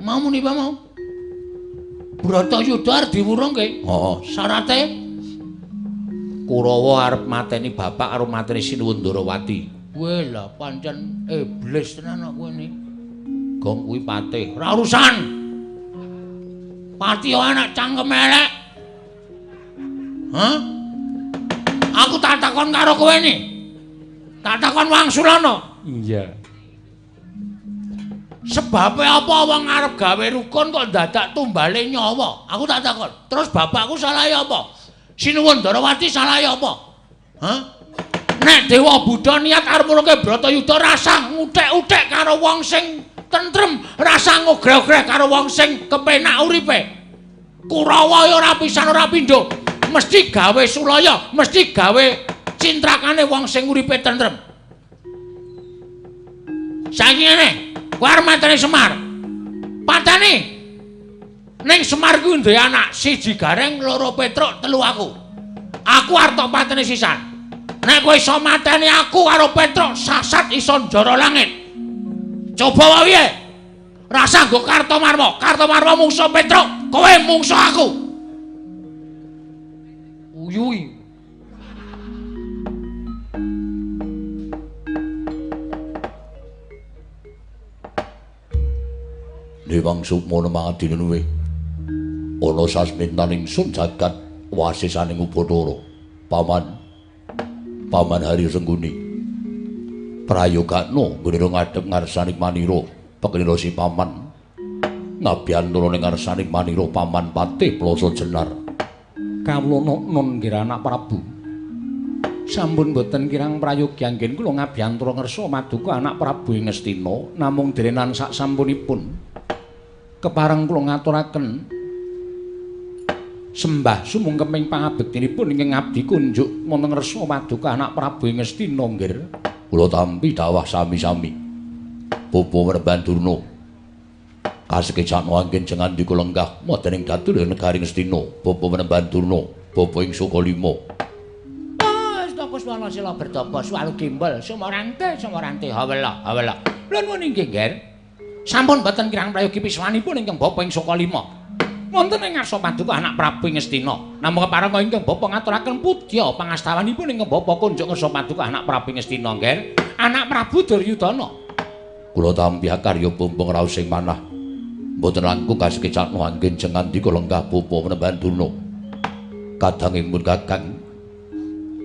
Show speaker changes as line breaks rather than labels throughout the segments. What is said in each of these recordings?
Mau muni apa mau? Bratayuda arep diwurungke. Heeh, syarate Kurawa arep mateni bapak karo mateni Sinuwun Ndarawati. Kowe lha pancen iblis tenan kok kowe ni. Gong kuwi patih. Ora urusan. Pati anak cangkem elek. Hah? Aku tak takon karo kowe ni. Tak takon wangsulana.
Iya.
Sebabe apa wong arep gawe rukun kok dadak tumbale nyawa? Aku tak takon. Terus bapakku salah apa? Sinuwun Ndarawati salah apa? Hah? Nek Dewa Buddha niat arep murungke Bratayuda rasah nguthek-uthek karo wong sing tentrem, rasah ngogreh-ogreh karo wong sing kepenak uripe. Kurawa ya ora pisan ora pindho, mesti gawe sulaya, mesti gawe cintrakane wong sing uripe tentrem. Saiki ngene, kowe arep mateni Semar. Pateni. Ning Semar kuwi duwe anak, siji Gareng, loro Petruk, telu aku. Aku arep tok pateni sisan. Nek kowe iso mateni aku karo Petruk, sasat iso njara langit. Coba wae piye? Rasah nggo Kartomarma. Kartomarma mungsuh Petruk, kowe mungsuh aku. Uyui.
Dewang Sukma mangadine luwih. Ana sasmintaning ingsun jagat wasisaning Ubathara. Paman Paman Hari Sengguni. Prayogakno nggone ngadhep ngarsaning manira, pekenira si paman. Ngabyantara ning ngarsaning manira Paman Patih Plasa Jenar.
Kawula nun nggih anak Prabu. Sampun boten kirang prayogi anggen kula ngabyantara ngersa maduka anak Prabu ing Ngastina, namung derenan sak sampunipun. Kepareng kula ngaturaken sembah sumungkeming pangabektinipun ingkang abdi kunjuk wonten ngersa paduka anak Prabu ing Ngastina nggih.
Kula tampi dawah sami-sami. Bapa Werban Durna. Kasekecakno anggen jengandika lenggah wonten ing datu negari Ngastina. Bapa Werban Durna, bapa ing Sukalima.
Astaka swana sila bertapa swalu gimbal sumarante sumarante hawela hawela. Lha nuwun inggih nggih.
Sampun boten kirang prayogi piswanipun ingkang bapa ing Sukalima. Wonten ing ngarsa paduka anak Prabu ing Ngastina. Namung kepareng ingkang bapa ngaturaken pudya pangastawanipun ingkang bapa kunjuk ngarsa paduka anak Prabu ing Ngastina nggih. Anak Prabu Duryudana.
Kula tampi akarya bumbung raos sing manah. Mboten langkung kasekecakno anggen jengandika lenggah bapa Menemban Durna. Kadangipun Kakang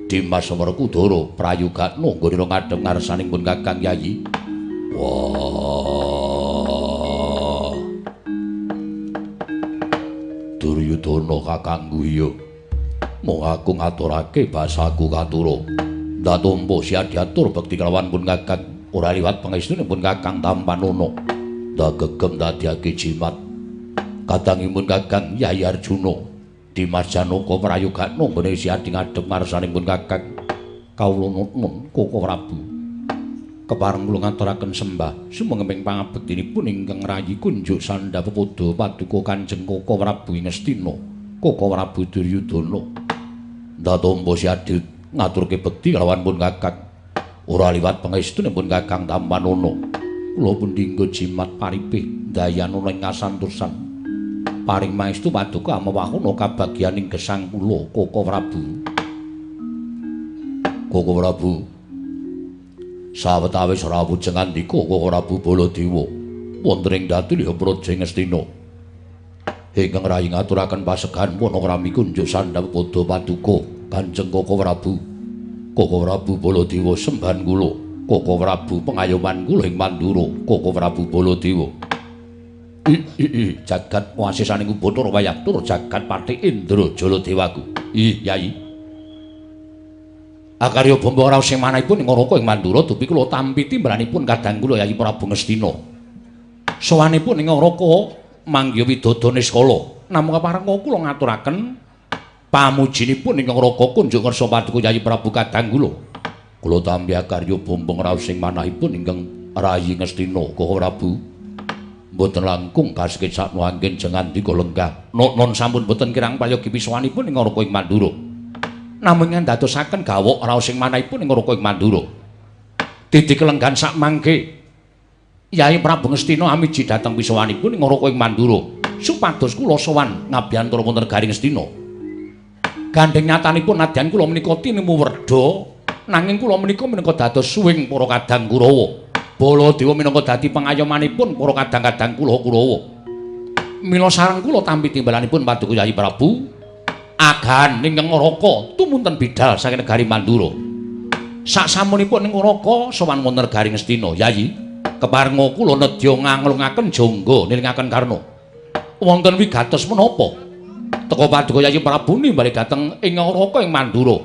Dimas Werkudara prayogakno nggone ngadhep ngarsaning pun Kakang Yayi. Wah. Duryudana kakangku iya. Mung aku ngaturake basaku katura. Ndak tampa siadiatur bekti kelawan pun Kakang ora liwat pangestune pun Kakang tampanana. Ndak gegem dadiake jimat. Kadangipun Kakang Yayi Arjuna Dimas Janaka prayogakno nggone siadi ngadhep ngarsaning pun Kakang.
Kawula nuwun Koko Prabu. Kepareng kula ngaturaken sembah sumengeping pangabektinipun ingkang rayi kunjuk sandha pepodo paduka Kanjeng Koko Prabu ing Ngastina, Koko Prabu Duryudana.
Ndak tampa siadi ngaturke bekti kelawan pun Kakang. Ora liwat pangestune pun Kakang tampanana.
Kula pun dinggo jimat paripih ndayanana ing kasantosan. Paring maestu paduka amewahana kabagyaning gesang kula Koko Prabu.
Koko Prabu sawetawis rawuh jengandika Koko Prabu Baladewa wonten ing Datulya Praja Ngastina. Ingkang rayi ngaturaken pasegahan wanakrami kunjuk sandha padha paduka Kanjeng Koko Prabu. Koko Prabu Baladewa sembahan kula, Koko Prabu pengayoman kula ing Mandura, Koko Prabu Baladewa. Jagat wasisaning Ubathara wayah tur jagat Patih Indra Jaladewaku. Ih, Yayi.
Akarya bamba raos sing manahipun ing Naraka ing Mandura dupi kula tampi timbalanipun kadang kula Yayi Prabu Ngastina. Sowanipun ing Naraka manggiha widada niskala. Namung kepareng kula ngaturaken pamujinipun ing Naraka kunjuk ngersa paduka Yayi Prabu kadang kula.
Kula tampi akarya bombong raos sing manahipun ingkang rayi Ngastina Koko Prabu. Mboten langkung kasekecakno anggen jengandika lenggah.
Non sampun boten kirang prayogi pisuwanipun ing Naraka ing Mandura. Namung ndadosaken gawok raos sing manahipun ing Naraka ing Mandura. Titi kelenggan sak mangke. Yai Prabu Ngastina amiji dhateng pisowanipun ing Ngaraka ing Mandura supados kula sowan ngabiyantara wonten negari Ngastina. Gandheng nyatanipun nadyan kula menika tinemu werda, nanging kula menika minangka dados suwing para kadang Kurawa. Baladewa minangka dadi pengayomanipun para kadang-kadang kula Kurawa. Mila sareng kula tampi timbalanipun Paduka Yai Prabu agahan ing Ngaraka tumunten bidal saking negari Mandura. Saksampunipun ing Ngaraka sowan wonten negari Ngastina, Yai, keparenga kula nedya nganglungaken jangga nilingaken Karna. Wonten wigatos menapa? Teka Paduka Yai Prabu nimbali dhateng ing Ngaraka ing Mandura.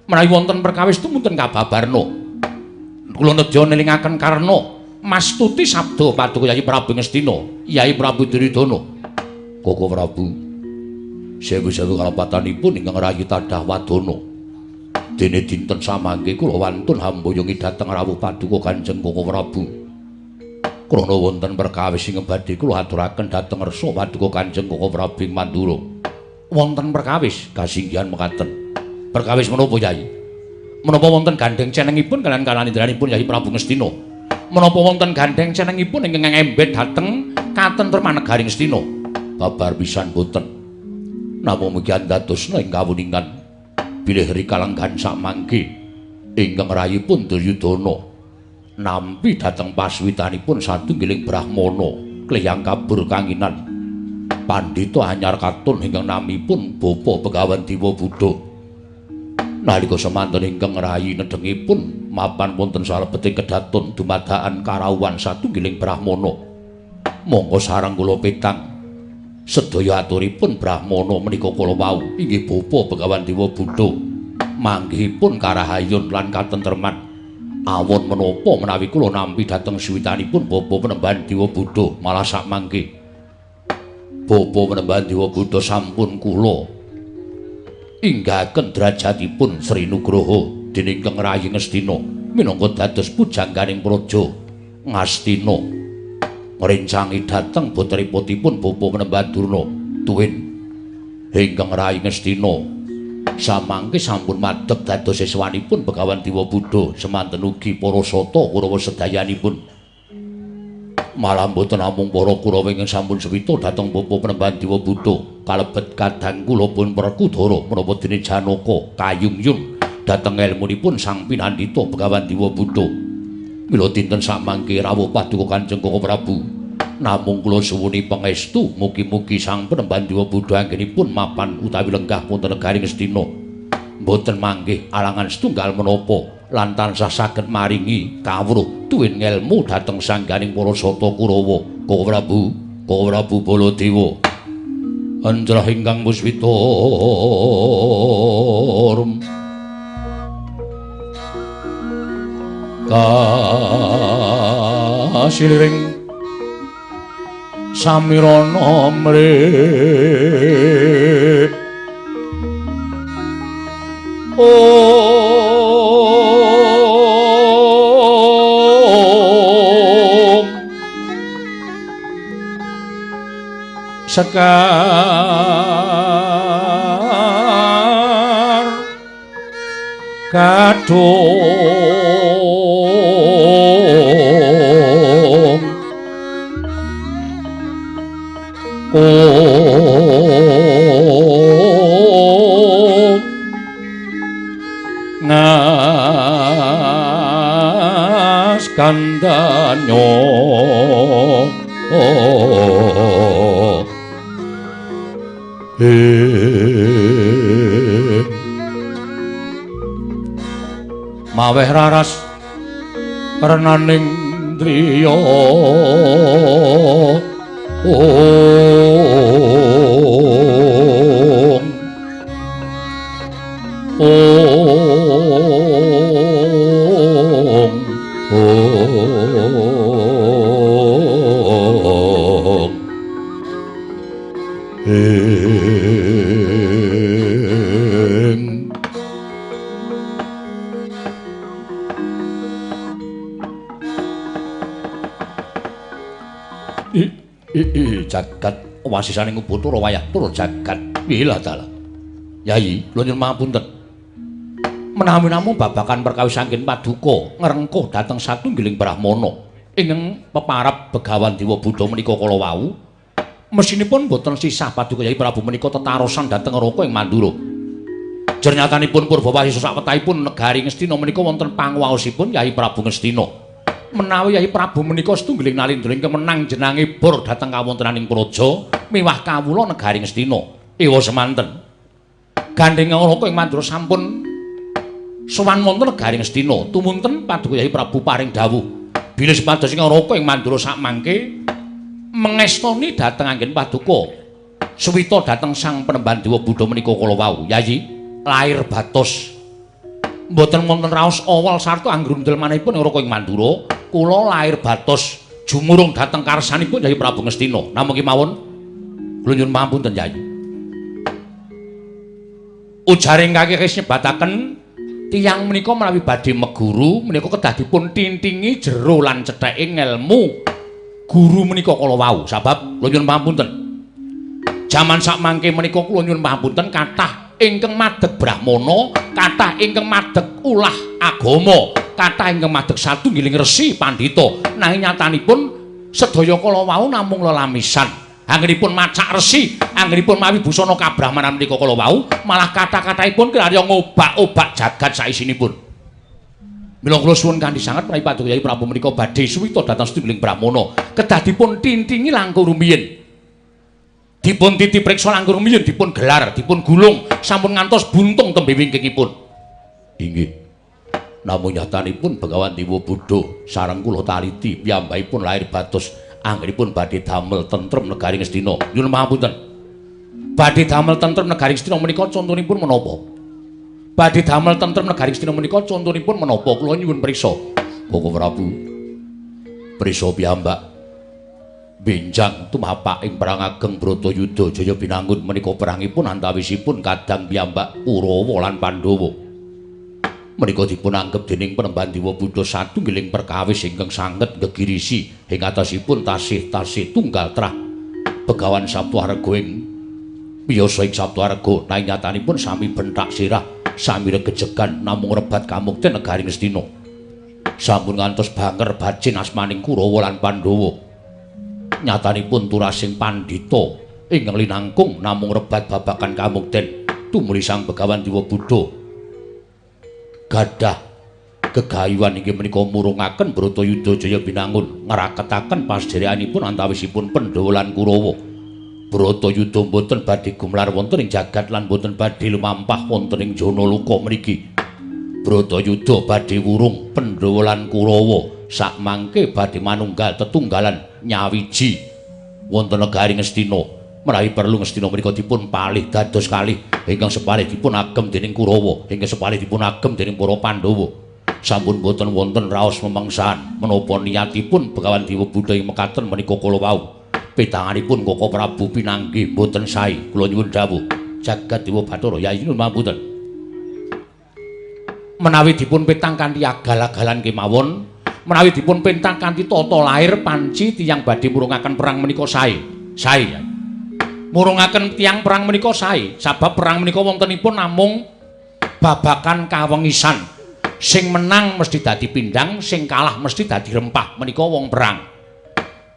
Menawi wonten perkawis tumunten kababarna. Kula nedya nilingaken Karna mastuti sabda Paduka Yai Prabu Ngastina, Yai Prabu Duryudana. Koko Prabu, sewu-sewu kalepatanipun ingkang rayi tadah wadana. Dene dinten samangke kula wantun hamboyongi dhateng rawuh Paduka Kanjeng Koko Prabu. Krana wonten perkawis ingkang badhe kula aturaken dhateng ngersa Paduka Kanjeng Koko Prabu ing Mandura. Wonten perkawis kasinggihan mekaten. Perkawis menapa Yai? Menapa wonten gandheng cenengipun kaliyan kalanindranipun Yai Prabu Ngastina? Menapa wonten gandheng cenengipun ingkang ngembet dhateng katentreman negari Ngastina? Babar pisan boten. Namung mugi andadosna ing kawuningan bilih rikalenggan samangke ingkang rayipun Duryudana nampi dhateng paswitanipun satunggiling brahmana kliyang kabur kanginan pandhita anyar katun ingkang namipun Bapa Begawan Dewa Buddha. Nalika semanten ingkang rayi nedhengipun mapan wonten salebeting kedaton dumadakan karawuhan satunggiling brahmana. Monggo sareng kula petang sedaya aturipun brahmana menika kala wau inggih Bapa Begawan Dewa Buddha manggihipun karahayun lan katentreman. Awon menapa menawi kula nampi dhateng suwitanipun Bapa Penemban Dewa Buddha malah sakmangke Bapa Penemban Dewa Buddha sampun kula inggahaken derajatipun Sri Nugroho dening ingkang rayi Ngastina minangka dados pujangganing praja Ngastina ngrencangi dhateng putriputipun Bapa Penemban Durna tuwin ingkang rayi Ngastina samangke sampun madhep dados siswanipun Begawan Dewa Buddha semanten ugi para sata Kurawa sedayanipun. Malah mboten namung para Kurawa ingkang sampun sewita dhateng Bapa Penemban Dewa Buddha kalebet kadang kula pun Werkudara menapa dene Janaka kayungyun dhateng elmunipun Sang Pinandita Begawan Dewa Buddha. Mila dinten samangke rawuh Paduka Kanjeng Koko Prabu namung kula suwuni pangestu mugi-mugi Sang Penemban Dewa Buddha anggenipun mapan utawi lenggah wonten negari Ngastina mboten manggih alangan setunggal menapa lan tansah saged maringi kawruh tuwin ngelmu dhateng sangganing para sata Kurawa. Koko Prabu, Koko Prabu Baladewa anjrah ingkang puswita kasiliring samirana mrih om sekar kadung ngas kandanyo maweh raras renaning driya om om om ing jagat wasisaning Upacara wayah tur jagat. Wilah dalah. Yayi, kula nyuwun pangapunten. Menawi namung babagan perkawis anggen paduka ngrengkuh dhateng satunggiling brahmana. Ingkang peparab Begawan Dewa Buddha menika kala wau mesinipun boten sisah Paduka Yayi Prabu menika tetarosan dhateng Raka ing Mandura. Jernyatanipun Purbawasisa sakwetahipun negari Ngastina menika wonten panguwaosipun Yayi Prabu Ngastina. Menawi Yayi Prabu menika setunggiling nalindra ingkang menang jenange bor dhateng kawontenaning praja miwah kawula negari Ngastina. Ewa semanten. Gandheng Raka ing Mandura sampun sowan wonten negari Ngastina. Tumunten Paduka Yayi Prabu paring dawuh bilih supados ing Raka ing Mandura sakmangke mengestoni dhateng anggen paduka suwita dhateng Sang Penemban Dewa Buddha menika kala wau. Yayi lair batos mboten wonten raos awal sarta anggrundel manahipun ing Raka ing Mandura. Kula lair batos jumurung dhateng karsanipun Yayi Prabu Ngastina. Namung kemawon kula nyuwun pangapunten Yayi. Ujaring kakek nyebataken tiyang menika menawi badhe meguru menika kedah dipun tintingi jero lan cetheke ngelmu guru menika kala wau. Sabab kula nyuwun pangapunten, jaman sakmangke menika kula nyuwun pangapunten kathah ingkang madeg brahmana, kathah ingkang madeg ulah agama, kathah ingkang madeg satunggiling resi pandhita. Nanging nyatanipun sedaya kala wau namung lelamisan. Anggenipun macak resi, anggenipun mawi busana kabrahmanan menika kala wau, malah kata-kataipun kinarya ngobak-obak jagat saisinipun. Mila kula suwun kanthi sanget menawi Paduka Yayi Prabu menika badhe suwita dhateng setunggiling brahmana, kedah dipun tintingi langkung rumiyin. Dipun titi priksa langkung rumiyin, dipun gelar, dipun gulung, sampun ngantos buntung tembe wingkingipun.
Inggih. Namung nyatanipun Begawan Dewa Buddha sareng kula taliti piyambakipun lair batos anggenipun badhe damel tentrem negari Ngastina.
Nyuwun pangapunten. Badhe damel tentrem negari Ngastina menika contonipun menapa? Badhe damel tentrem negari Ngastina menika contonipun menapa? Kula nyuwun priksa.
Koko Prabu, priksa piyambak benjang tumapak ing perang ageng Bratayuda Jaya Binangun menika perangipun antawisipun kadang piyambak Kurawa lan Pandhawa. Menika dipun anggep dening Penemban Dewa Buddha satunggiling perkawis ingkang sanget gegirisi ing atasipun tasih-tasih tunggal trah Begawan Saptuarga ing miyasa ing Saptuarga. Nanging nyatanipun sami benthak sirah, sami regejegan namung rebat kamukten negari Ngastina.
Sampun ngantos banger bacin asmaning Kurawa lan Pandhawa. Nyatanipun turasing pandhita ingkang linangkung namung rebat babagan kamukten. Tumuli Sang Begawan Dewa Buddha gadah gegayuhan inggih menika murungaken Bratayuda Jaya Binangun ngraketaken pasdherekanipun antawisipun Pandhawa lan Kurawa. Bratayuda mboten badhe gumlar wonten ing jagat lan mboten badhe lumampah wonten ing jana loka mriki. Bratayuda badhe wurung Pandhawa lan Kurawa sakmangke badhe manunggal tetunggalan nyawiji wonten negari Ngastina. Menawi perlu Ngastina menika dipun palih dados kalih ingkang sepalih dipun agem dening Kurawa, ingkang sepalih dipun agem dening para Pandhawa. Sampun boten wonten raos memangsan menapa niatipun Begawan Dewa Buddha ing mekaten menika kala wau. Petanganipun Koko Prabu pinanggih boten sae. Kula nyuwun dawuh jagat Dewa Bathara Yayi nyuwun pangapunten. Menawi dipun petang kanthi agal-agalan kemawon, menawi dipun pentang kanthi tata lair panci tiyang badhe murungaken perang menika sae. Sae. Murungaken tiyang perang menika sae, sabab perang menika wontenipun namung babakan kawengisan. Sing menang mesti dadi pindhang, sing kalah mesti dadi rempah. Menika wong perang.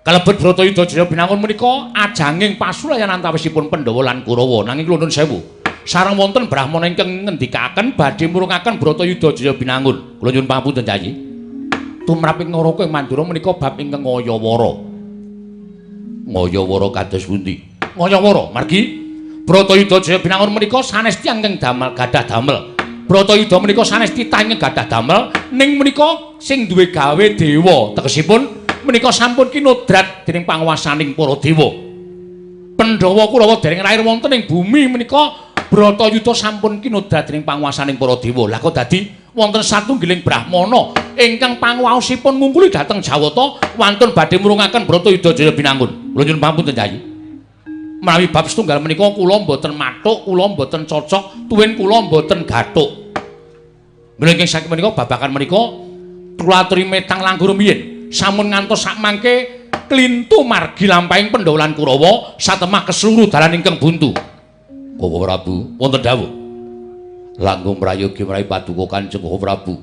Kalebet Bratayuda Jaya Binangun menika ajanging pasulayan antawisipun Pandhawa lan Kurawa. Nanging kula nuwun sewu, sareng wonten brahmana ingkang ngendikaken badhe murungaken Bratayuda Jaya Binangun. Kula nyuwun pangapunten Yayi. Tumrap ing Naraka ing Mandura menika bab ingkang ngayawara.
Ngayawara kados pundi?
Ngayawara margi Bratayuda Jaya Binangun menika sanes tiyang ingkang damel gadah damel. Bratayuda menika sanes titah ingkang gadah damel, ning menika sing duwe gawe dewa. Tegesipun menika sampun kinodrat dening panguwasaning para dewa. Pandhawa Kurawa dereng lair wonten ing bumi menika Bratayuda sampun kinodrat dening panguwasaning para dewa. Lah kok dadi wonten satunggiling brahmana ingkang panguwaosipun ngungkuli dhateng Jawata wantun badhe murungaken Bratayuda Jaya Binangun. Kula nyuwun pangapunten Yayi. Menawi bab setunggal menika kula mboten mathuk, kula mboten cocok, tuwin kula mboten gathuk. Mila ingkang saking menika babagan menika kula aturi metang langkung rumiyin. Sampun ngantos sakmangke klintu margi lampahing Pandhawa lan Kurawa satemah keseluruh dalan ingkang buntu.
Koko Prabu,
wonten dawuh.
Langkung prayogi menawi paduka Kanjeng Koko Prabu.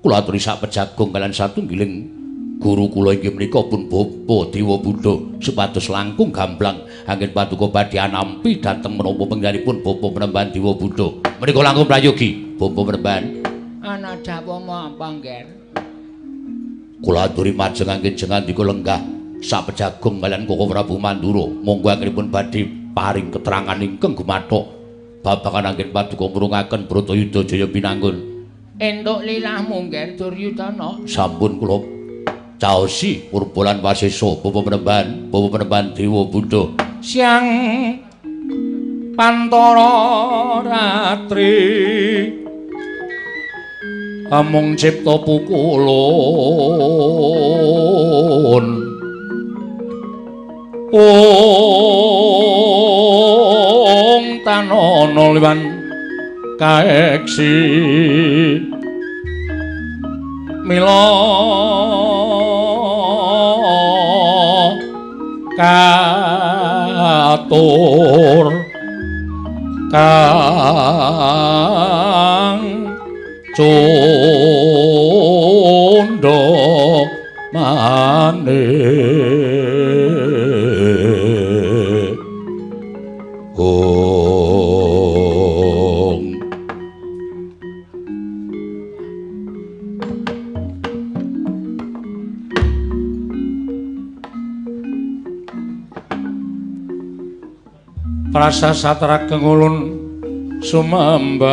Kula aturi sak pejagung kaliyan satunggiling Guru kula inggih menika pun Bapa Dewa Buddha supados langkung gamblang anggen paduka badhe anampi dhateng menapa penggalipun Bapa Penemban Dewa Buddha. Menika langkung prayogi Bapa Penemban.
Ana dawuhmu apa, Ngger?
Kula aturi majeng anggen jengandika lenggah sapejagung kaliyan Koko Prabu Mandura. Monggo anggenipun badhe paring keterangan ingkang gumathok babagan anggen paduka murungaken Bratayuda Jaya Binangun.
Entuk lilahmu, Ngger Duryudana.
Sampun kula caosi purba lan wasesa Bapa Penemban, Bapa Penemban Dewa Buddha.
Siang pantara ratri amung cipta pukulun ung tanana liwan kaeksi mila katur kang cundha manik.
Ong
Prasa satra kengulun sumembah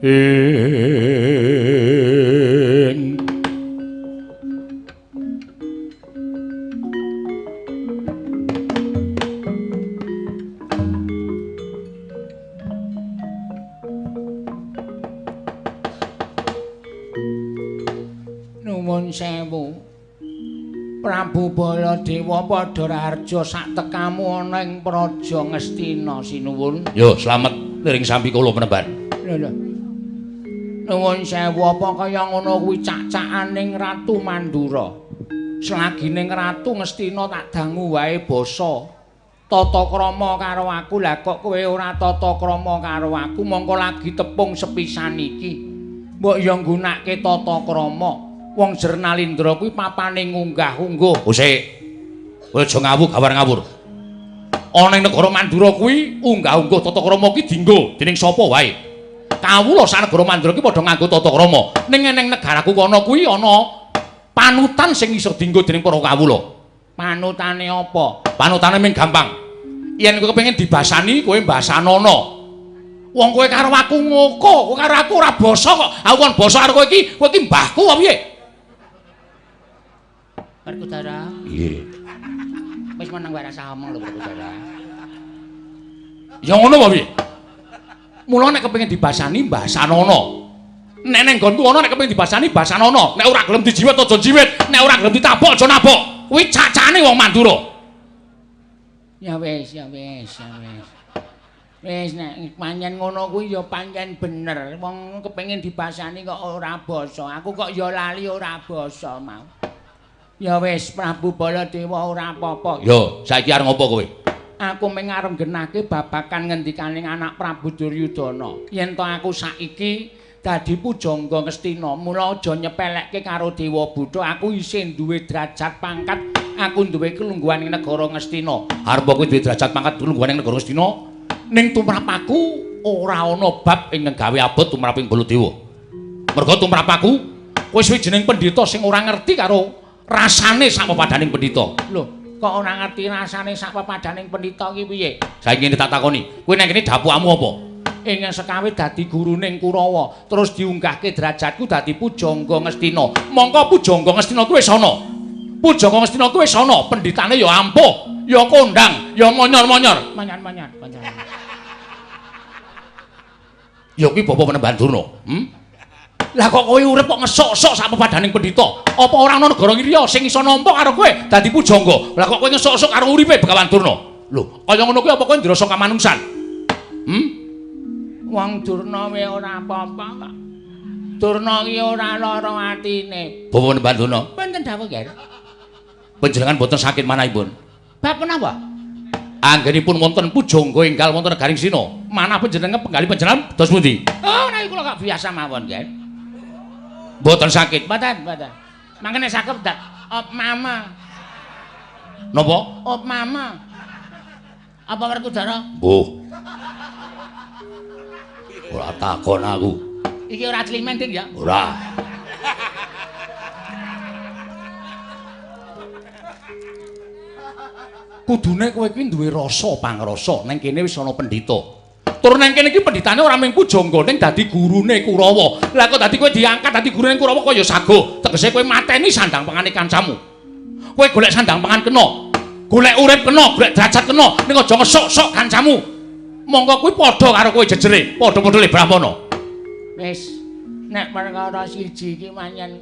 ing
Nuwun sewu Prabu Baladewa padha raharja sak tekamu ana ing Praja Ngastina sinuwun.
Yo slamet liring sampi kula Penemban.
Lho lho. Nuwun sewu apa kaya ngono kuwi cak-cakaning Ratu Mandura. Selagining Ratu Ngastina tak dangu wae basa tata krama karo aku. Lah kok kowe ora tata krama karo aku, mongko lagi tepung sepisan iki. Mbok yo nggunakake tata krama. Wong Jernalindra kuwi papane ngunggah-ungguh.
Usik. Kowe aja ngawur gawar ngawur. Ana ing negara Mandura kuwi unggah-ungguh tata krama kuwi dienggo dening sapa wae. Kawula sak negara Mandura kuwi padha nganggo tata krama. Ning eneng negaraku kono kuwi ana panutan sing iso dienggo dening para kawula.
Panutane apa?
Panutane mung gampang. Yen kowe kepengin dibasani, kowe mbasanono. Wong kowe karo aku ngoko, kowe karo aku ora basa kok. Aku kon basa karo kowe iki, kowe iki mbahku apa piye?
Werkudara.
Nggih.
Wis meneng wae rasa omong lho Werkudara.
Ya ngono apa piye? Mula nek kepengin dibasani mbasanono. Nek neng nggonku ana nek kepengin dibasani basanono. Nek ora gelem dijiwet aja jiwet, nek ora gelem ditabok aja nabok. Kuwi cacane wong Mandura.
Ya wis, ya wis, ya wis. Wis nek pancen ngono kuwi ya pancen bener. Wong kepengin dibasani kok ora basa. Aku kok ya lali ora basa mau. Ya wis Prabu Baladewa ora apa-apa.
Yo, saiki arep ngopo kowe?
Aku mung arep nggenahke babagan ngendikaning anak Prabu Duryudana. Yen to aku saiki dadi pujangga Ngastina, mula aja nyepelekke karo Dewa Buddha. Aku isih duwe derajat pangkat, aku duwe kelungguhan ing negara Ngastina.
Arep kowe duwe derajat pangkat kelungguhan ing negara Ngastina? Ning tumrap aku ora ana bab ing gawe abot tumrap ing Baladewa. Merga tumrap aku kowe suwijining pendhita sing ora ngerti karo rasane sak pepadaning pendhita.
Lho, kok ora ngerti rasane sak pepadaning pendhita ki piye?
Saiki ngene tak takoni, kowe nang kene dapukamu apa?
Ing sekawe dadi gurune Kurawa, terus diunggahke derajatku dadi pujangga Ngastina.
Mongko pujangga Ngastina kuwi wis ana. Pujangga Ngastina kuwi wis ana, pendhitane ya ampuh, ya kondang, ya monyor-monyor.
Monyor-monyor, monyor.
Ya kuwi Bapak Penemban Durna, Lah kok kowe urip kok ngesok-sok sak pepadaning pendhita? Apa ora ana negara Ngiriya sing iso nampa karo kowe dadi pujangga? Lah kok kowe ngesok-sok karo uripe Begawan Durna? Lho, kaya ngono kuwi apa kowe ndrasa kamanungsan?
Wong Durna wae ora apa-apa kok. Durna ki ora lara atine.
Bapak Penemban Durna.
Wonten dawuh, Ger.
Panjenengan boten sakit manahipun.
Bab menapa?
Anggenipun wonten pujangga enggal wonten negaring Sina. Manah panjenengan penggalih panjenengan dos pundi?
Oh, nek kula kok biasa mawon, nggih.
Mboten sakit.
Mboten, mboten. Mangkene sakep dak op mama.
Napa?
Op mama. Apa Werkudara?
Mbuh. Ora takon aku.
Iki ora climen, Dik ya?
Ora. Kudune kowe kuwi duwe rasa pangrasa, nang kene wis ana pendhita. Tur nang kene iki pendhitane ora mung pujangga ning dadi gurune Kurawa. Lah kok dadi kowe diangkat dadi gurune Kurawa kaya sago. Tegese kowe mateni sandang pangane kancamu. Kowe golek sandang pangan kena, golek urip kena, golek derajat kena, ning aja ngesok-sok kancamu. Monggo kuwi padha karo kowe jejere, padha-padha le Brahmana.
Wis, nek perkara siji iki manyen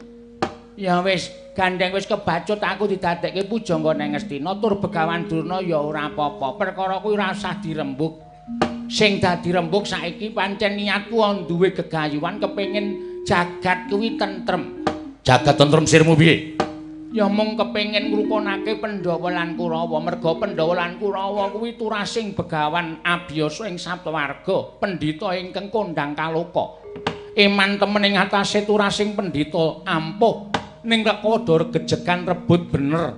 ya wis gandeng wis kebacut aku didadekke pujangga nang Ngastina tur Begawan Durna ya ora apa-apa. Perkara kuwi ora usah dirembug. Sing dadi rembug saiki pancen niatku duwe gegayuhan kepengin jagat kuwi tentrem.
Jagat tentrem sirmu piye?
Ya mung kepengin ngrukunake Pandhawa lan Kurawa. Merga Pandhawa lan Kurawa kuwi turasing begawan abiyasa ing Saptawarga, pendhita ingkang kondhang kaloka. Eman temen ing atase turasing pendhita ampuh ning rekodo regejegan rebut bener.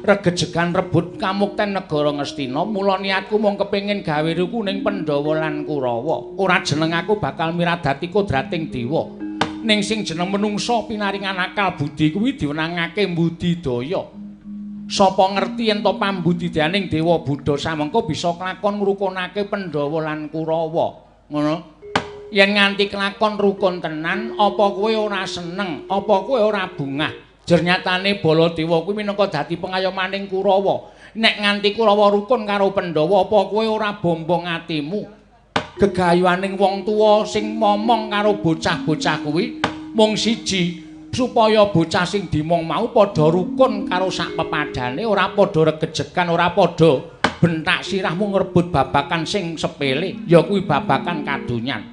Regejegan rebut kamukten negara Ngastina. Mula niatku mung kepengin gawe ruku ning Pandhawa lan Kurawa. Ora jeneng aku bakal miradati kodrating dewa. Ning sing jeneng menungsa pinaringan akal budi kuwi diwenangake mbudidaya. Sapa ngerti yen to pambudidayaning Dewa Buddha samengko bisa klakon ngrukunake Pandhawa lan Kurawa. Ngono. Yen nganti klakon rukun tenan, apa kowe ora seneng, apa kowe ora bungah? Jernyatane Baladewa kuwi minangka dadi pengayomaning Kurawa. Nek nganti Kurawa rukun karo Pandhawa, apa kowe ora bombong atimu? Gegayuhaning wong tuwa sing momong karo bocah-bocah kuwi mung siji, supaya bocah sing dimong mau padha rukun karo sak pepadane, ora padha regejegan, ora padha bentak sirahmu ngrebut babakan sing sepele, ya kuwi babakan kadonyan.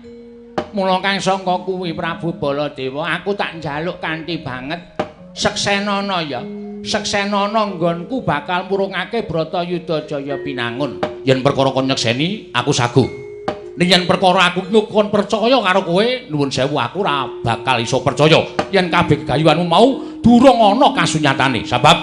Mula kang sangka kuwi Prabu Baladewa, aku tak njaluk kanthi banget seksenana ya. Seksenana nggonku bakal murungake Bratayuda Jaya Binangun.
Yen perkara kon nyekseni, aku sagu. Ning yen perkara aku kon percaya karo kowe, nuwun sewu aku ora bakal iso percaya yen kabeh gegayuhanmu mau durung ana kasunyatane. Sebab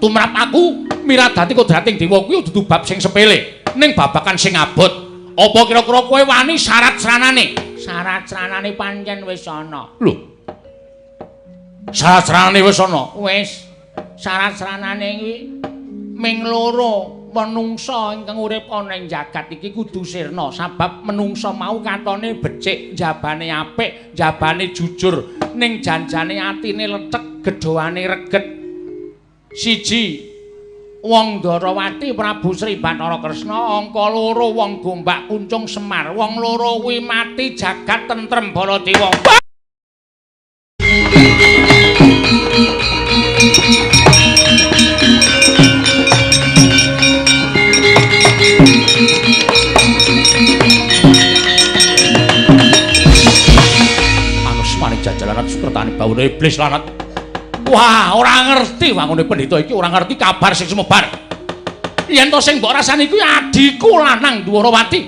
tumrap aku miradati kodrating dewa kuwi dudu bab sing sepele, ning babakan sing abot. Apa kira-kira kowe wani syarat sranane?
Syarat sranane pancen wis ana.
Lho. Syarat sranane wis ana.
Wis. Syarat sranane kuwi ming loro. Menungsa ingkang urip ana ing jagat iki kudu sirna, sabab menungsa mau katone becik, jabane apik, jabane jujur, ning janjane atine lethek, gedhoane reget. Siji, wong Ndarawati Prabu Sri Bathara Kresna, angka loro wong Gombak Kuncung Semar. Wong loro kuwi mati jagat tentrem Baladewa.
Jajalan sukertane baune iblis lanat. Wah, ora ngerti wangune pendhita iki, ora ngerti kabar sing sumebar. Yen to sing mbok rasani kuwi adhiku lanang Dwarawati.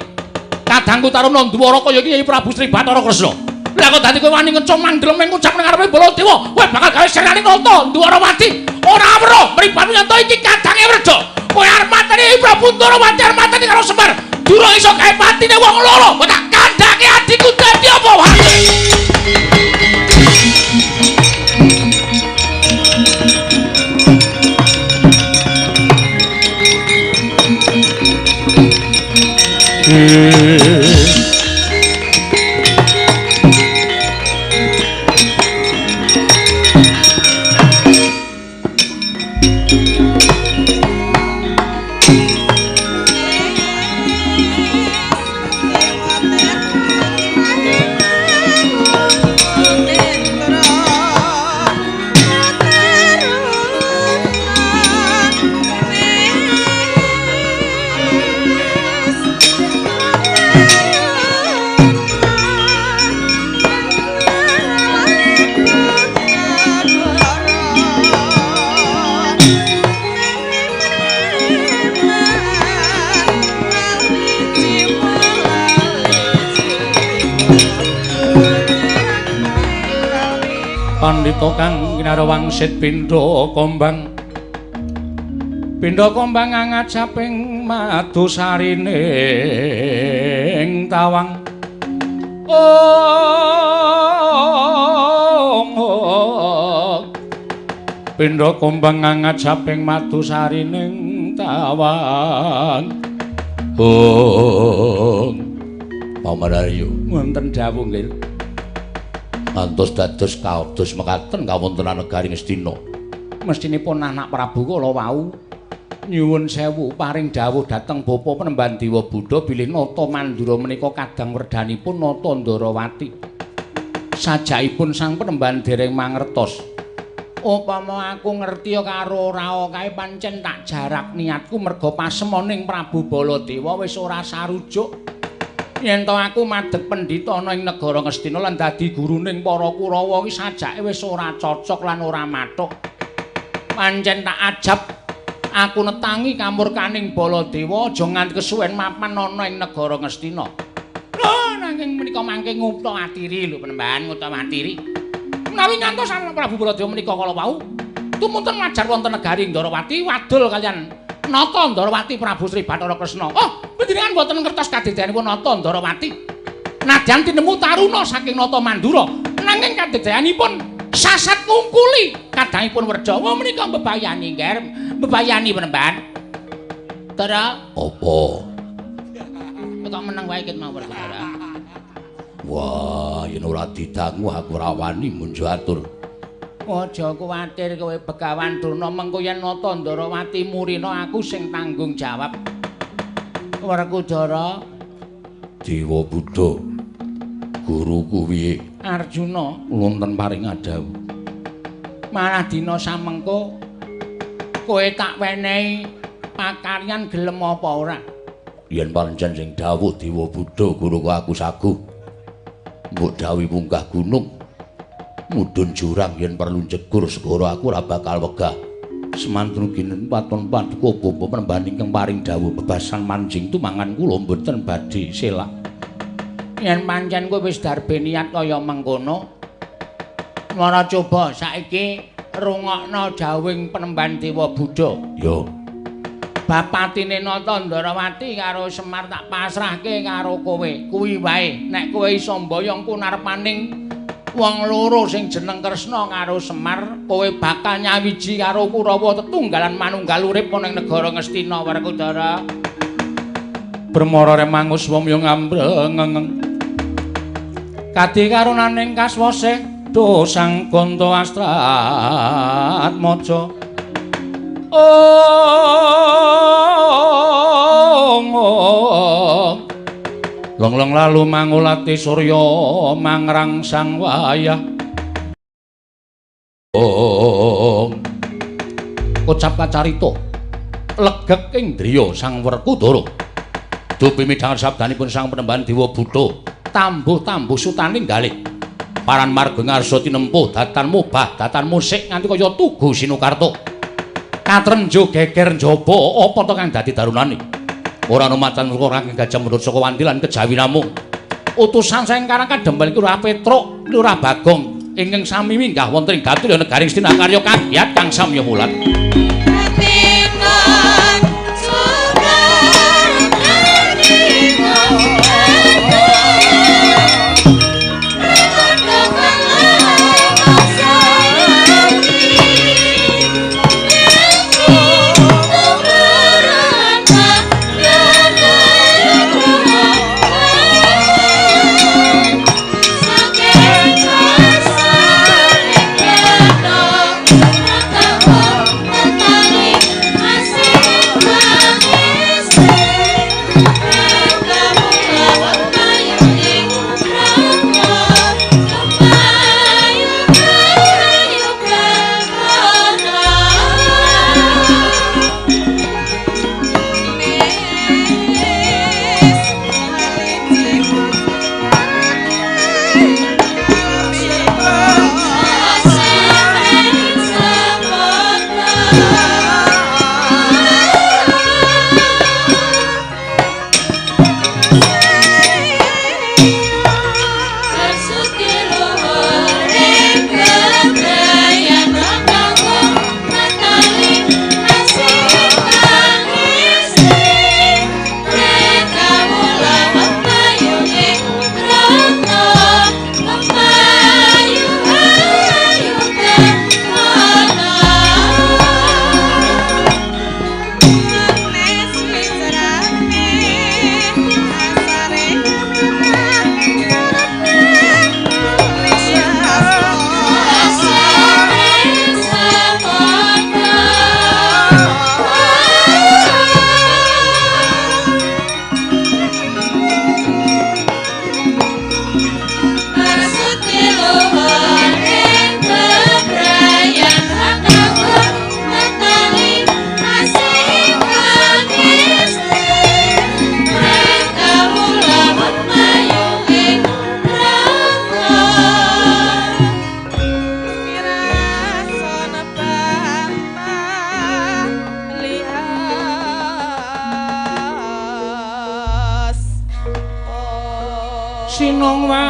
Kadangku Taruna Ndwara kaya iki Prabu Sri Bathara Kresna. Lah kok dadi kowe wani ngencung mandlem ing ngucap ning ngarepe Baladewa, kowe bakal gawe sirane nata Dwarawati. Ora weruh mripatmu yen to iki kadange wreja. Kowe arep mateni Prabu Dwarawati, arep mateni karo Semar. Durung iso gawe patine wong loro, kok tak kandhake adhiku dadi apa wae.
Thank you.
Pandhita kang kinara wangsit pindha kombang. Pindha kombang ngajaping madu sarine ing tawang. Ong. Pindha kombang ngajaping madu sarine ing tawang. Ong. Pamararyo
wonten dawuh nggih.
Ngantos dados kados mekaten kawontenan negari Ngastina.
Mestinipun anak Prabu kala wau nyuwun sewu paring dawuh dhateng Bapa Penemban Dewa Buddha bilih Nata Mandura menika kadang werdanipun Nata Ndarawati. Sajakipun sang Penemban dereng mangertos. Upama aku ngerti karo ora kae pancen tak jarak niatku merga pasemoning Prabu Baladewa wis ora sarujuk. Yen to aku madeg pendhita ana ing negara Ngastina lan dadi guruning para Kurawa iki sajake wis ora cocok lan ora mathuk. Pancen tak ajab aku netangi kamurkaning Baladewa aja nganti kesuwen mapan ana ing negara Ngastina. Lho nanging menika mangke ngupta atiri lho Penemban, ngupta atiri. Menawi ngantos Prabu Baladewa menika kala wau tumunten ngajar wonten negari Ndarawati wadul kaliyan Nata Ndarawati Prabu Sri Bathara Kresna. Oh, panjenengan boten ngertos kadedayanipun Nata Ndarawati. Nadyan tinemu taruna saking Nata Mandura, nanging kadedayanipun sasat ngungkuli kadangipun Werjawa menika mbebayani, Ngger, mbebayani Penemban. Tara,
apa?
Kok meneng wae ket mawon, Tara.
Wah, yen ora didangu aku ora wani munjo atur.
Aja kuwatir kowe Begawan Durna, mengko yen Nata Ndarawati murina aku sing tanggung jawab. Werkudara,
Dewa Buddha, guruku piye?
Arjuna
wonten paring adhawuh.
Malah dina samengko kowe tak wenehi pakaryan gelem apa ora?
Yen pancen sing dawuh Dewa Buddha guruku aku saguh. Mbok dawuhi munggah gunung, mudhun jurang yen perlu jegur segara aku ora bakal wegah. Semantun ginen paton paduka bapa Penemban ingkang paring dawuh bebasan manjing tumangan kula mboten badhe selak.
Yen pancen kowe wis darbe niat kaya mengkono, mara coba saiki rungokno dawuhing Penemban Dewa Buddha.
Ya.
Bapatine Nata Ndarawati karo Semar tak pasrahke karo kowe. Kuwi wae nek kowe iso mboyong kunarpaning wong loro sing jeneng Kresna karo Semar, kowe bakal nyawiji karo Kurawa tetunggalan manunggal urip ana ing negara Ngastina. Werkudara.
Bremara remangus wong yo ngambrengeng. Kadi karunaning kaswase dosang gonto astratmaja. Ong. Long-long lalu mangulati surya mangrangsang wayah. Ong. Kocap kacarita legek ing driya Sang Werkudara. Dupi midhanget sabdanipun Sang Penemban Dewa Buddha, tambuh-tambuh sutaning galih. Paran marga ngarsa tinempuh datan mubah, datan musik nganti kaya tugu sinukarta. Katrenjo geger njaba apa to kang dadi darunane? Ora ana macan ora kang gajah mundhut saka wanti lan kejawi namung. Utusan saking Karang Kadempel Lurah Petruk, Lurah Bagong ingkang sami minggah wonten ing Gatulya negari Ngastina karya kagiat kang samya mulat.
Terima kasih.
Sinongwati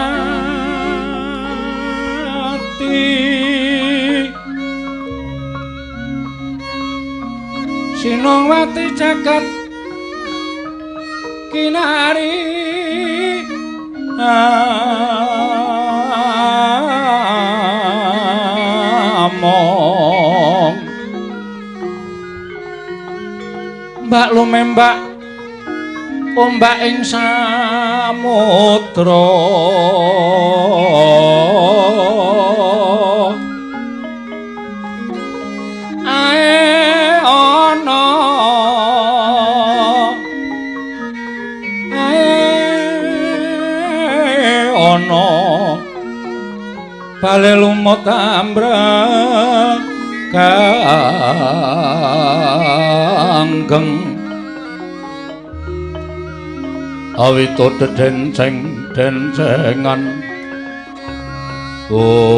Sinongwati jagat kinari among mbak lumembak ombak ing samudra ae ana ae ana bale lumut ambrek ganggeng awito dedenceng dencengan. Oh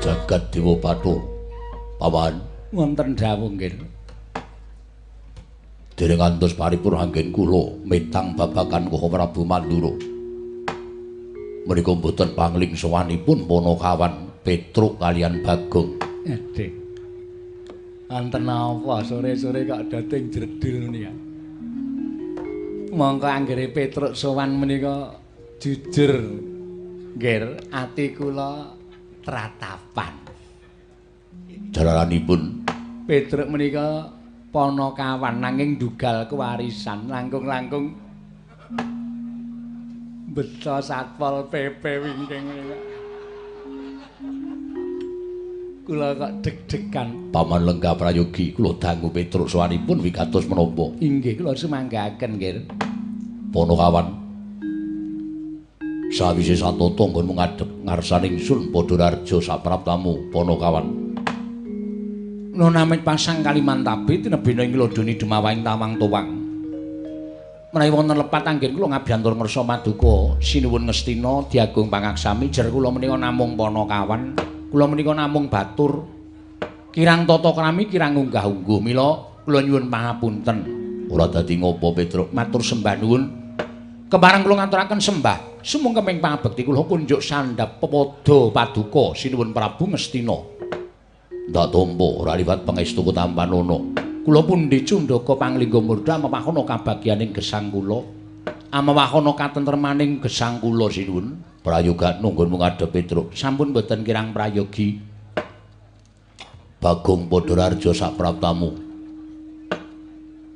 jagat Dewa Bathara paman
wonten dawuh nggih.
Dereng ngantos paripurna anggen kula mitang babagan Koko Prabu Mandura. Menika mboten pangling sowanipun Panakawan Petruk kalian Bagong.
Aduh. Wonten napa sore-sore kok dating jredul menika. Mongko anggere Petruk sowan menika jujur nggih ati kula tratapan.
Jalaranipun
Petruk menika Panakawan nanging ndugal kewarisan langkung-langkung beto Satpol PP wingking menika. Kula kok deg-degan.
Paman Lenggah Prayogi kula dangu Petruk sowanipun wigatos menapa?
Inggih kula sumanggaken nggih.
Panakawan sawise satata nggonmu ngadhep ngarsaning ingsun Padhararja sapraptamu Panakawan.
Nonamit pasang Kalimantabe tinebena ing lodoni dumawaing tawang tuwang. Menawi wonten lepat anggen kula ngabyantur ngersa maduka sinuwun Ngastina diagung pangaksami jer kula menika namung Panakawan, kula menika namung batur. Kirang tata krami kirang unggah-ungguh mila kula nyuwun pangapunten.
Ora dadi ngopo Petruk,
matur sembah nuwun. Kepareng kula ngaturaken sembah sumungkeming pangabekti kula kunjuk sandhap pepada paduka sinuwun Prabu Ngastina.
Ndak tampa ora liwat pangestu tampanana.
Kula pundi cundaka panglingga murda amewahana kabagyaning gesang kula. Amewahana katentremaning gesang kula sinuwun.
Prayoga nggonmu ngadhep Petruk.
Sampun boten kirang prayogi.
Bagong Padhararja sapraptamu.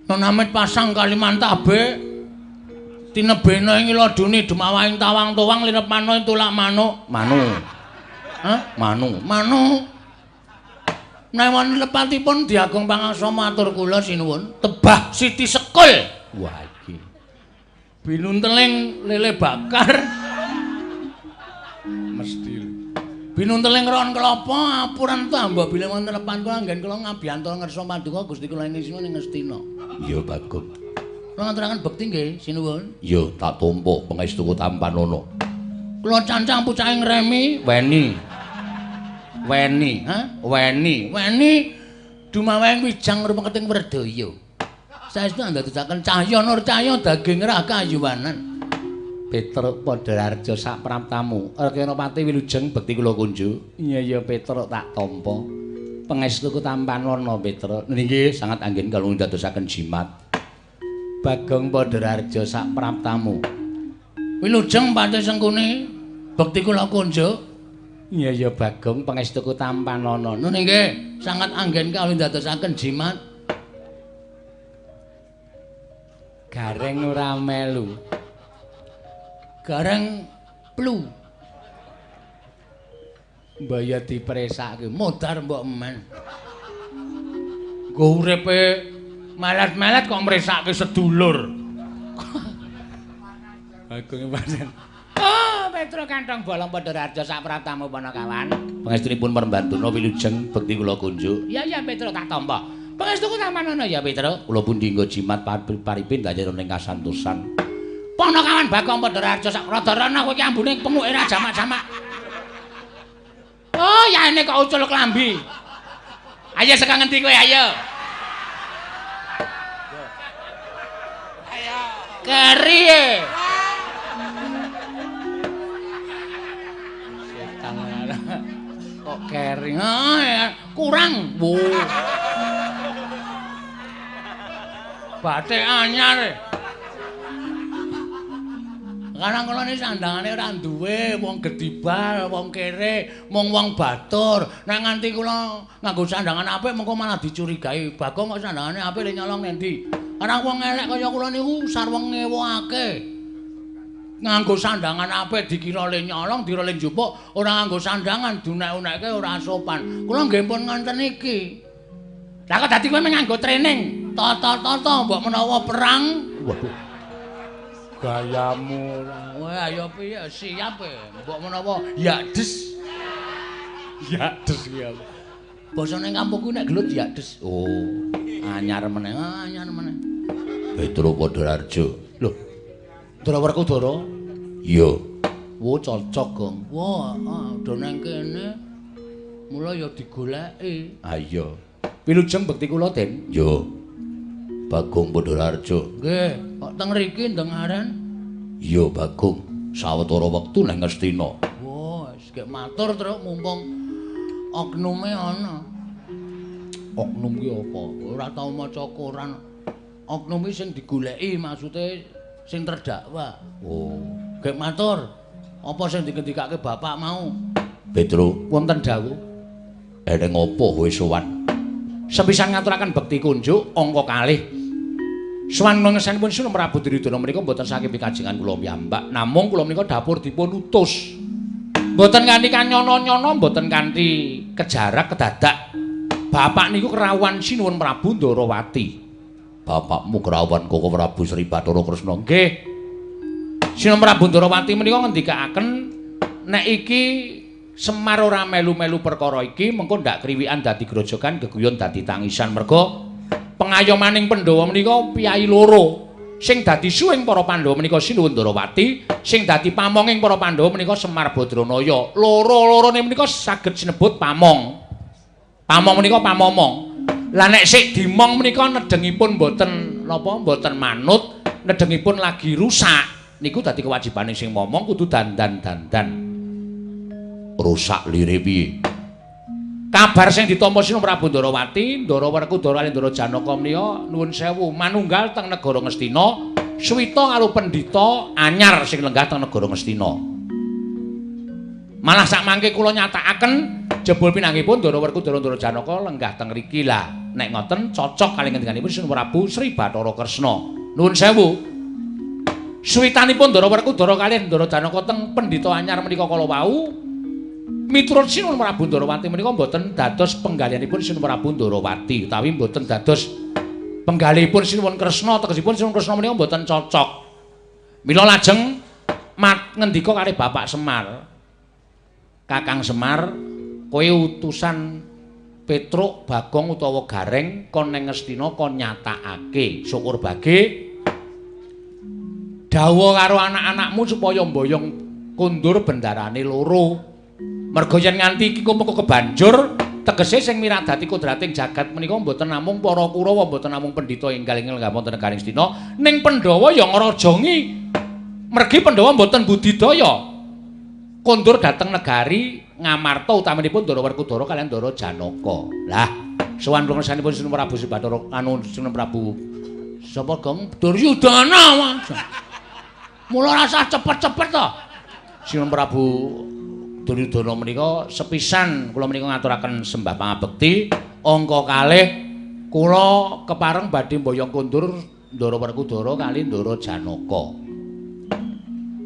Nonamit pasang Kalimantabe tinebena ing lodone dumawaing tawang-tuwang linep manuk tulak manuk.
Manu.
Hah?
Manu.
Manu. Menawi wonten lepatipun diagung pangaksama matur kula sinuwun tebah Siti Sekul.
Wah iki.
Binunteling lele bakar.
Mesti.
Binunteling ron kelapa apuran tambah bilih wonten lepat kula anggen kula ngabiyantara ngersa paduka Gusti kula ing sinuwun ing Ngastina.
Iya Bagong.
Kula ngaturaken bekti nggih sinuwun.
Iya tak tampa pangestuku tampanana.
Kula cancang pucaking remi
weni. Weni,
ha?
Weni,
weni dumawaing wijang rumeketing werdaya. Saestu andadosaken cahya nur cahya daging rah kayuwanan.
Petruk Padhararja sapraptamu. Rekenapati wilujeng bekti kula kunjuk. Iya iya Petruk tak tampa. Pangestuku tampanana Petruk. Nggih sangat anggen kula ndadosaken jimat. Bagong Padhararja sapraptamu.
Wilujeng Patih Sengkuni bekti kula kunjuk.
Iya iya Bagong pangestuku tampanana.
Nun nggih, sangat anggen kawula ndadosaken jimat.
Gareng ora melu.
Gareng plu.
Mbaya dipresake
modar mbok emen. Nggo uripe melet-melet kok mresake sedulur.
Bagong pancen.
Oh, Petruk kantong bolong Padhararja sapraptamu Panakawan.
Pangestunipun Mermbantuna wilujeng bekti kula kunjuk.
Iya iya Petruk tak tampa. Pangestuku tampanana ya Petruk.
Kula pundi nggo jimat paripin dajeng ing kasantosan.
Panakawan Bagong Padhararja sak rada-rana kowe iki ambune penguke ra jamak-jamak. Oh, yaene kok ucul klambi. Ayo saka ngendi kowe ayo. Ayo. Keri e. Setan kok keri. Kurang. Wo. Batik anyar e. Karang kula niki sandangane ora duwe, wong gedibal, wong kere, mung wong batur. Nek nganti kula nganggo sandangan apik mengko malah dicurigai. Bagong kok sandangane apik le nyolong nendi. Karang wong elek kaya kula niku sarwa ngewokake. Nganggo sandangan apik dikira le nyolong, dikira le njupuk, ora nganggo sandangan dunek-unekke ora sopan. Kula nggih pun ngonten iki. Lah kok dadi kowe nganggo training, tata-tata mbok menawa perang. Waduh. Gayamu kowe ayo piye siap e mbok menawa ya des. Ya des ki apa? Basane kampungku nek gelut ya des.
Oh,
anyar meneh, anyar meneh.
Petro Padharjo.
Lho. Ndara Werkudara?
Iya.
Wo cocok, Gong. Wah, do nang kene. Mula ya digoleki.
Ha iya.
Wilujeng bekti kula, Den.
Yo. Bagong Padharjo.
Nggih, kok teng mriki ndengaren?
Iya, Bagong. Sawetara wektu nang Ngastina.
Wah, wis gek matur truk mumpung oknume ana.
Oknum ki apa?
Ora tau maca koran. Oknum iki sing digoleki maksude sing terdakwa.
Oh,
gek matur. Apa sing digendikake bapak mau?
Petro,
wonten dawuh.
Eneng apa kowe sowan?
Sepisan ngaturaken bekti kunjuk angka kalih. Sowan ngesanipun Sunan Prabu Duryudana menika mboten saking pikajengan kula piyambak, namung kula menika dapur dipun utus. Mboten kanthi kanyono-nyono, mboten kanthi kejarak kedadak. Bapak niku kerawuhan Sinuwun Prabu Ndarawati.
Bapakmu kerawuhan Koko Prabu Sri Bathara Kresna?
Nggih. Sinuwun Prabu Ndarawati menika ngendikaaken nek iki Semar ora melu-melu perkara iki mengko ndak kriwikan dadi grojogan geguyon dadi tangisan merga pengayomaning Pandhawa menika piyayi loro sing dadi suwing para Pandhawa menika Sinuwun Ndarawati sing dadi pamonging para Pandhawa menika Semar Badranaya. Loro-lorone menika saged sinebut pamong. Pamong menika pamomong. Lah nek sik dimong menika nedengipun mboten napa mboten manut, nedengipun lagi rusak niku dadi kewajibane sing momong kudu dandan-dandan.
Rusak lire piye?
Kabar sing ditampa Sinuwun Prabu Ndarawati, Ndara Werkudara lan Ndara Janaka menika nuwun sewu manunggal teng negara Ngastina, suwita karo pendhita anyar sing lenggah teng negara Ngastina. Malah sakmangke kula nyatakaken jebul pinanggihipun Ndara Werkudara Ndara Janaka lenggah teng mriki lah. Nek ngoten cocok kali ngendikanipun Sinuwun Prabu Sri Bathara Kresna. Nuwun sewu. Suwitanipun Ndara Werkudara kalih Ndara Janaka teng pendhita anyar menika kala wau miturut Sinuwun Prabu Ndarawati menika mboten dados penggalihanipun Sinuwun Prabu Ndarawati utawi mboten dados penggalihipun Sinuwun Kresna, tegesipun Sinuwun Kresna menika mboten cocok. Mila lajeng ngendika kalih Bapak Semar. Kakang Semar, kowe utusan Petruk, Bagong utawa Gareng kon nang Ngastina kon nyatakake syukur bage dawuh karo anak-anakmu supaya mboyong kondur bendarane loro. Merga yen nganti iki mengko kebanjur tegese sing miradati kodrating jagat menika mboten namung para Kurawa, mboten namung pendhita enggal ing lenggah wonten negari Ngastina, ning Pandhawa ya ngrajangi. Mergi Pandhawa mboten budidaya kondur dhateng negari Ngamarta utaminipun Ndara Werkudara kaliyan Ndara Janaka. Lah, sowan kula ngersanipun Sinuwun Prabu Sri Bathara anu Sinuwun Prabu sapa Gong Duryudana. Mula rasah cepet-cepet to. Sinuwun Prabu Duryudana menika sepisan kula menika ngaturaken sembah pangabekti angka kalih kula kepareng badhe mboyong kondur Ndara Werkudara kali Ndara Janaka.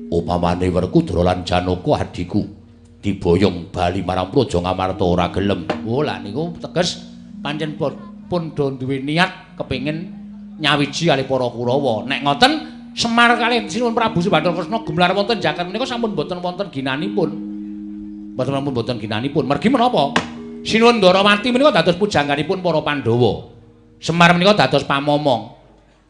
Upamane Werkudara lan Janaka adhiku diboyong bali marang Praja Ngamarta ora gelem.
Oh lah niku teges pancen pun do duwe niat kepengin nyawiji kalih para Kurawa. Nek ngoten Semar kalih Sinuwun Prabu Sri Bathara Kresna gumlar wonten jagat menika sampun boten wonten ginanipun. Mboten namung boten ginanipun. Mergi menapa? Sinuwun Ndarawati menika dados pujangganipun para Pandhawa. Semar menika dados pamomong.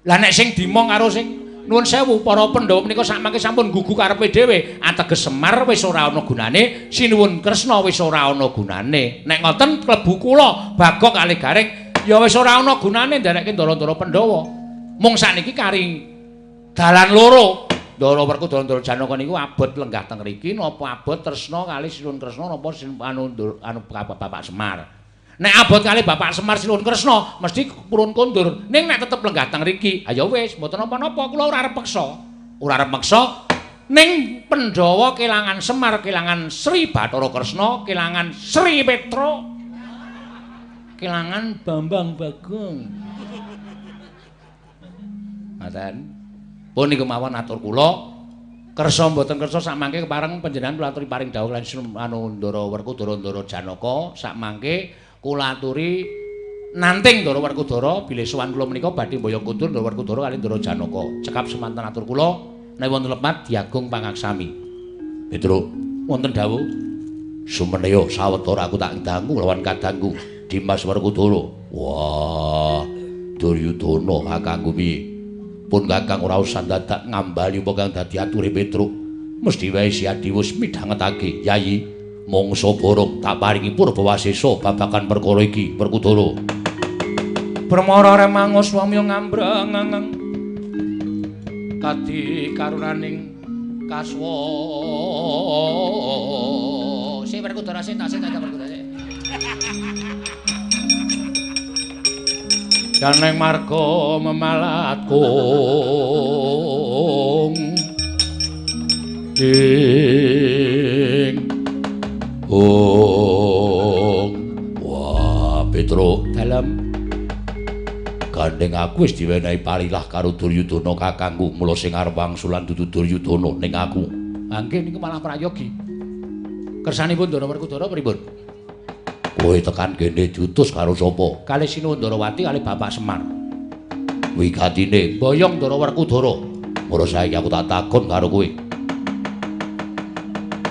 Lah nek sing dimong karo sing Nuwun sewu para Pandhawa menika sakmangke sampun gugu karepe dhewe. Ateges Semar wis ora ana gunane, Sinuwun Kresna wis ora ana gunane. Nek ngoten klebu kula Bagong kalih Gareng ya wis ora ana gunane nderekke ndara-ndara Pandhawa. Mung sakniki kari dalan loro. Ndara Werkudara Ndara Janaka niku abot lenggah teng mriki napa abot tresna kalih Sinuwun Kresna napa anu Bapak Semar. Nek abot kalih Bapak Semar Sinuwun Kresna mesti purun kondur. Ning nek tetep lenggah teng mriki, ha ya wis mboten napa-napa kula ora arep peksa. Ora arep meksa ning Pandhawa kelangan Semar, kelangan Sri Bathara Kresna, kelangan Sri Petra, kelangan Bambang Bagong. Ngaten. Pun niku mawon atur kula. Kersa mboten kersa sakmangke kepareng panjenengan kula aturi paring dawuh lan anu Ndara Werkudara Ndara Janaka sakmangke kula aturi nanting Ndara Werkudara bilih sowan kula menika badhe mboyong kondur Ndara Werkudara kalih Ndara Janaka. Cekap semanten atur kula nek wonten lepat diagung pangaksami.
Petruk,
wonten dawuh.
Sumeneya sawetara aku tak dangu lawan kadangku Dimas Werkudara. Wah, Duryudana kakangku piye? Pun kakang ora usah dadak ngambali apa kang dadi ature Petruk. Mesti wae si Adiwus midhangetake, Yayi, mangsa borong tak paringi purbawasesa babagan perkara iki, Werkudara.
Permara remangus wamya ngambrang kadi karunaning kaswa. Sik Werkudara sik tak sik tak Werkudara sik. Janeng marga memalat kung ing
ung. Wah, Petruk,
dalem
gandeng aku wis diwenehi parilah karo Duryudana kakangku, mula sing arep wangsulan dudu Duryudana ning aku.
Mangke niku malah prayogi. Kersanipun Ndara Werkudara pripun?
Kowe tekan kene diutus karo sapa?
Kalih Sinuwun Ndarawati kalih Bapak Semar.
Wigatine
mboyong Ndara Werkudara.
Mula saiki aku tak takon karo kowe.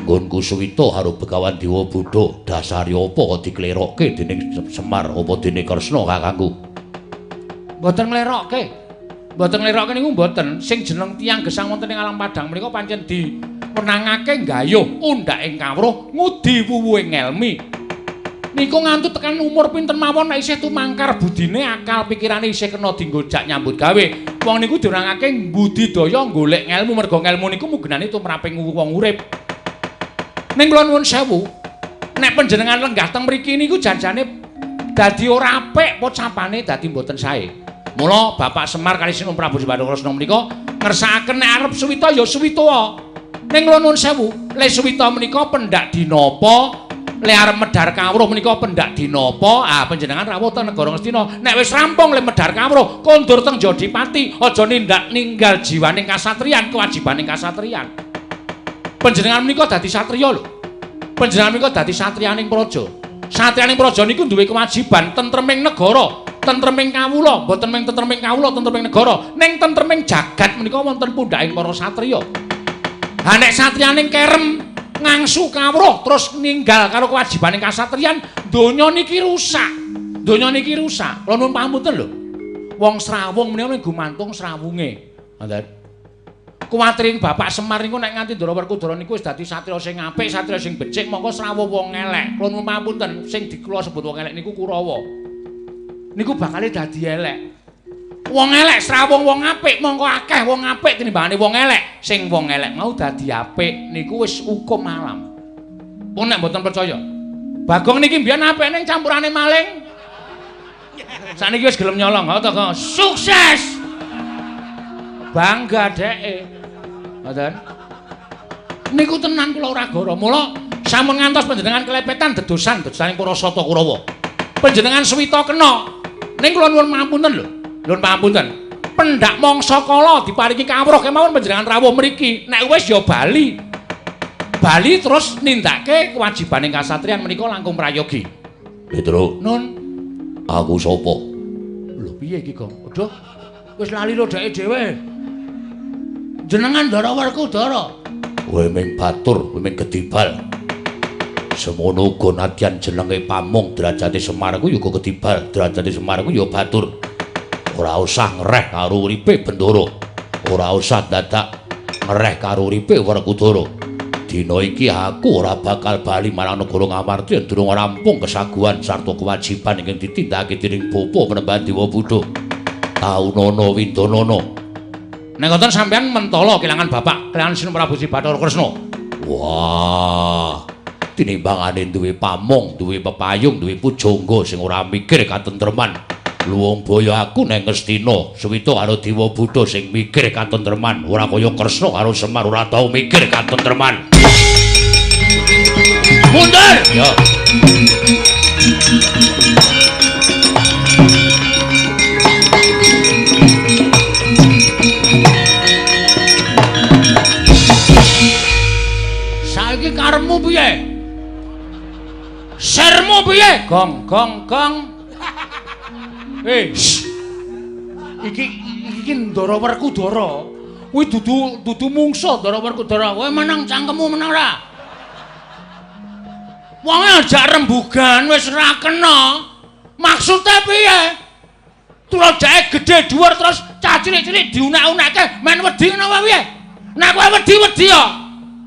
Nggonku suwita karo Begawan Dewa Buddha, dasare apa kok diklerokke dening Semar apa dening Kresna kakangku?
Mboten nglerokke. Mboten nglerokke niku mboten. Sing jeneng tiyang gesang wonten ing alam padhang menika pancen diwenangake nggayuh undhaking kawruh ngudi wuwuhing ngelmi. Niku nganti tekan umur pinten mawon nek isih tumangkar budine akal pikirane isih kena dienggo jak nyambut gawe. Wong niku diwenangake budidaya golek ngelmu merga ngelmu niku mugenane tumraping wong urip. Ning kula nuwun sewu, nek panjenengan lenggah teng mriki niku janjane dadi ora apik pocapane dadi mboten sae. Mula Bapak Semar kalih Sinuwun Prabu Bathara Kresna menika ngersakaken nek arep suwita ya suwita. Ning kula nuwun sewu, le suwita menika pendak dinapa? Le arep medhar kawruh menika pendak dinapa? Ah panjenengan rawuh teng negara Ngastina. Nek wis rampung le medhar kawruh, kondur teng Jodipati, aja nindak ninggal jiwaning kasatriyan, kewajibaning kasatriyan. Panjenengan menika dadi satriya lho. Panjenengan menika dadi satriyaning praja. Satriyaning praja niku duwe kewajiban tentreming negara, tentreming kawula, mboten mung tentreming kawula, tentreming negara, ning tentreming jagat menika wonten pundhaking para satriya. Ha nek satriyaning kerem ngangsu kawruh terus ninggal karo kewajibaning kasatriyan, donya niki rusak. Donya niki rusak. Kula nuwun pamunten lho. Wong srawung menika gumantung srawunge. Ngoten. Kuwatiring Bapak Semar niku nek nganti Ndara Werkudara niku wis dadi satriya sing apik, satriya sing becik, mongko srawuh wong elek. Kula nuwun pamunten, sing dikula sebut wong elek niku Kurawa. Niku bakale dadi elek. Wong elek srawung wong apik, mongko akeh wong apik tinimbangane wong elek. Sing wong elek mau dadi apik niku wis hukum alam. Pun nek mboten percaya. Bagong niki mbiyen apik ning campurane maling. Sakniki wis gelem nyolong, ha to, sukses. Bangga dheke. Ngoten. Niku tenan kula ora goro. Mula sampun ngantos panjenengan kelepetan dedosan dedosaning para sata Kurawa. Panjenengan suwita kena. Ning kula nuwun pangapunten lho. Nuwun pangapunten. Pendak mangsa kala diparingi kawruh kemawon panjenengan rawuh mriki. Nek wis ya bali. Bali terus nindakake kewajibaning kasatriyan menika langkung prayogi.
Petruk.
Nun,
aku sapa?
Lho piye iki, Gong? Aduh. Wis lali lho dheke dhewe. Jenengan Ndara Werkudara.
Kowe ming batur, kowe ming gedibal. Semono uga nadyan jenenge pamong derajate Semar ku ya uga gedibal, derajate Semar ku ya batur. Ora usah ngreh karo uripe Bendara. Ora usah dadak ngereh karo uripe Werkudara. Dina iki aku ora bakal bali marang negara Ngamarta yen durung rampung kesaguhan sarta kewajiban ingkang ditindakake dening Bapa Panembahan Dewa Buddha. Taunana Windanana.
Nek ngoten sampeyan mentala kelangan bapak, kelangan Sinuwun Prabu Sri Bathara Kresna.
Wah, tinimbangane duwe pamong, duwe pepayung, duwe pujangga sing ora mikir katentreman. Luwung boyo aku neng Ngastina, suwita karo Dewa Buddha sing mikir katentreman, ora kaya Kresna karo Semar ora tau mikir katentreman.
Mundur!
Ya.
Saiki karepmu piye? Sermu piye? Gong gong gong. Eh, iki iki Ndara Werkudara. Kuwi dudu mungsa Ndara Werkudara. Kowe meneng cangkemmu meneng ora? Wonge ajak rembugan wis ora kena. Maksude piye? Tulajake gedhe dhuwur terus cah cilik-cilik diunek-unekke men wedi ngono apa piye? Nek kowe wedi-wedi ya.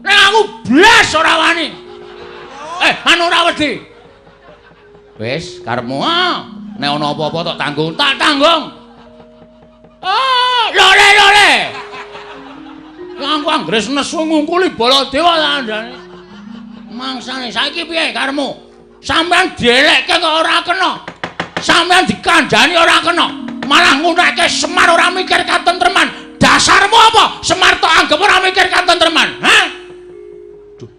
Nek aku blas ora wani. Anu ora wedi. Wis karepmu ah. Nek ana apa-apa tak tanggung, tak tanggung. Ah, lore lore. Aku anggere nesu ngungkuli Baladewa kandhane. Mangsane saiki piye karepmu? Sampeyan dielekke kok ora kena. Sampeyan dikandhani ora kena. Malah ngunekke Semar ora mikir katentreman. Dasarmu apa? Semar tok anggep ora mikir katentreman. Hah? Duh.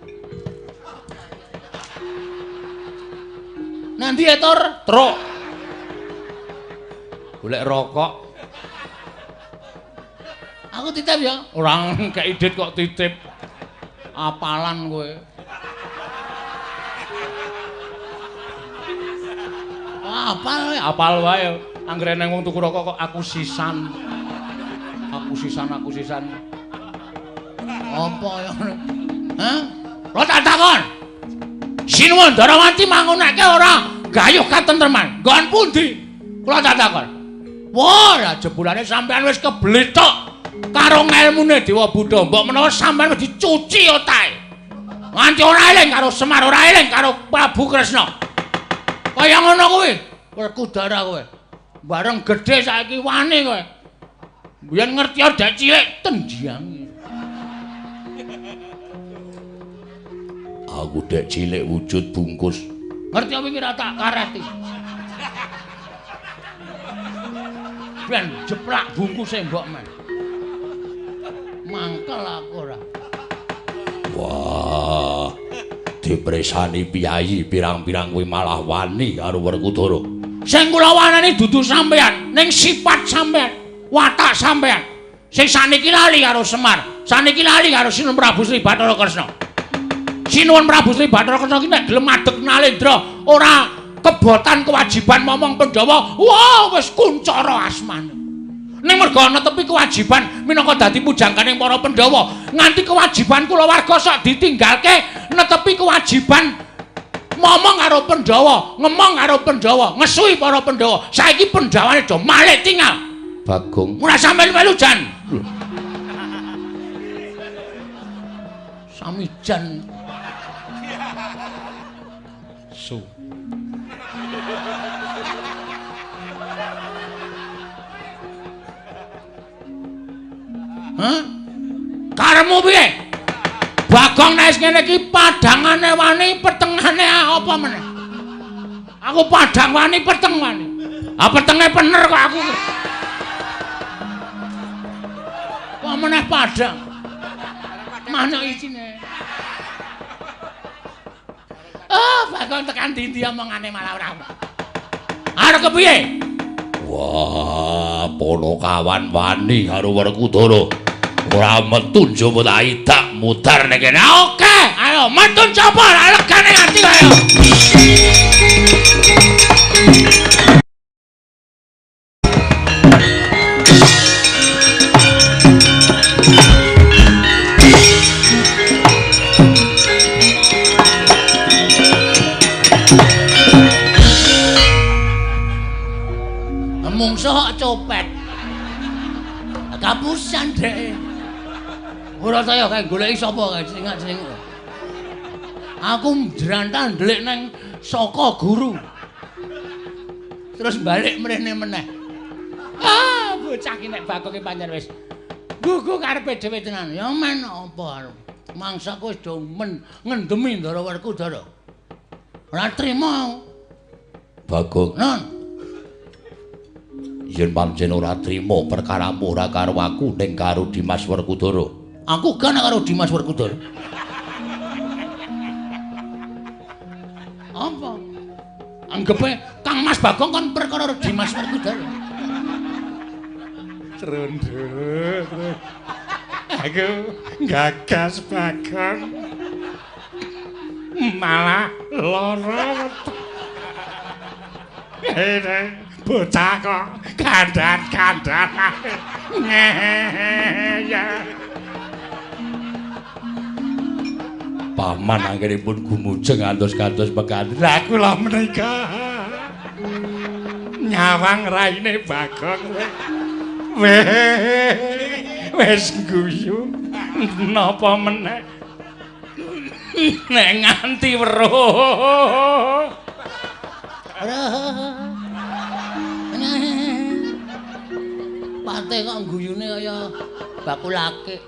Nanti ya, Tor?
Truk. Golek rokok.
Aku titip ya.
Ora kei dit kok titip. Apalan kowe. Apal, apal wae. Anggere nang wong tuku rokok kok aku sisan. Aku sisan, aku sisan.
Apa ya? Hah? Lo tak takon. Sinuwun Ndarawati mangunake ora gayuh katentreman. Nggon pundi? Kula tak takon. Wah, lah jebulane sampean wis keblethok karo ngelmune Dewa Buddha. Mbok menawa sampean wis dicuci otake. Nganti ora eling karo Semar, ora eling karo Prabu Kresna. Kaya ngono kuwi, Werkudara kowe. Bareng gedhe saiki wani kowe. Biyen ngerti dek cilik tendyange.
Aku dek cilik wujud bungkus.
Ngerti apa iki ra tak kareti. Ben jeplak bungkuse mbok men. Mangkel aku ora.
Wah, dipresani piyayi pirang-pirang kuwi malah wani karo Werkudara.
Sing kula wanani dudu sampean, ning sifat sampean, watak sampean. Sing saniki lali karo Semar, saniki lali karo Sinuwun Prabu Sri Bathara Kresna. Sinuwun Prabu Sri Bathara Kresna ki nek gelem madeg nalendra, ora kebotan kewajiban momong Pandhawa, wah wis kuncara asmane. Ning merga netepi kewajiban minangka dadi pujangganing para Pandhawa, nganti kewajiban kulawarga sok ditinggalke netepi kewajiban momong karo Pandhawa, ngemong karo Pandhawa, ngesui para Pandhawa. Saiki Pandhawane do malik tinggal.
Bagong
ora sampe melu jan. Sami jan.
Su.
Hah? Karepmu piye? Bagong nek ngene iki padhangane wani, petengane apa meneh? Aku padhang wani, peteng wani. Ah petenge pener kok aku. Kok meneh padhang? Mana isine? Ah, Bagong tekan ndi-ndi omongane malah ora. Arep kepiye?
Wah, Ponokawan wani karo Werkudara. Ora metu njupuk aidak mudar ning kene.
Oke, ayo metu coba legane ati ayo. Mungsuh kok copet. Kapusi. pisan dhek. Ora saya kae goleki sapa kae celingak-celinguk. Aku jrantan ndelik nang saka guru. Terus balik mrene meneh. Ah, bocah ki nek Bagong ki pancen wis gugu karepe dhewe tenan. Ya men apa arep. Mangsaku wis do ngendemi Ndara Werkudara. Ora trima.
Bagong.
Non.
Yen pancen ora trima perkaramu ora karo aku ning karo Dimas Werkudara.
Aku gak karo Dimas Werkudara. Apa? Anggepe Kang Mas Bagong kon perkara karo Dimas Werkudara.
Trunduk. Aku gagas Bagong. Malah lara. Bocah kok kandhan-kandhan. Ya.
Paman anggenipun gumujeng antos-kantos mekaten.
Lah kula menika nyawang raine Bagong. Wis guyu napa meneh nek nganti weruh.
Pate kok guyune kaya bakul akik.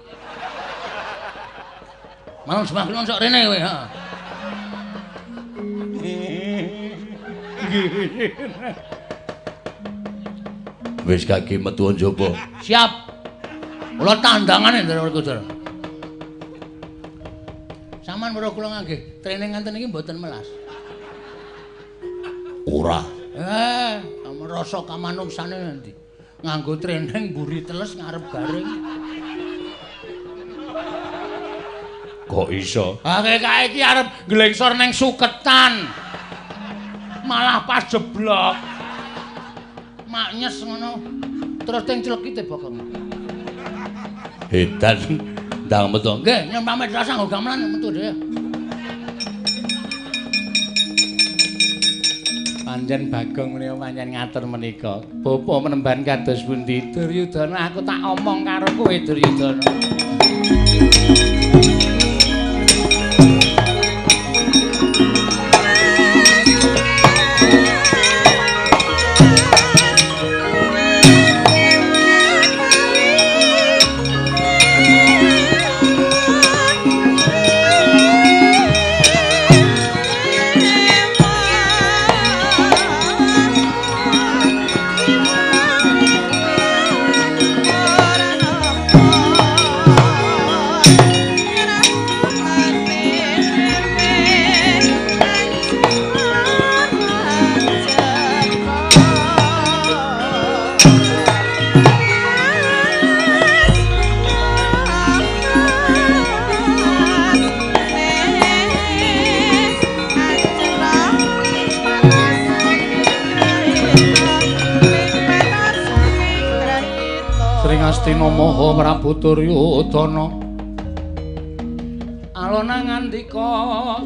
Mau semaklun sok rene kowe, ha.
Wis kaki metu njaba.
Siap. Kula tandangane Ndara Werkudara. Saman weruh kula nggih training nganten iki mboten melas.
Ora.
Rasa kamanungsane nanti. Nganggo training mburi teles ngarep garing.
Kok iso?
Ha kae iki arep nglengsor ning suketan. Malah pas jeblok. Maknyes ngono. Terus teng clekite Bagong.
Edan ndang metu.
Nggih, nyun pamit rasa nggo gamelan metu dhewe.
Pancen Bagong menika pancen ngatur menika. Bapa menemban kados pundi Duryudana, aku tak omong karo kowe Duryudana. Astina Maha Prabu Duryudana. Alona ngandika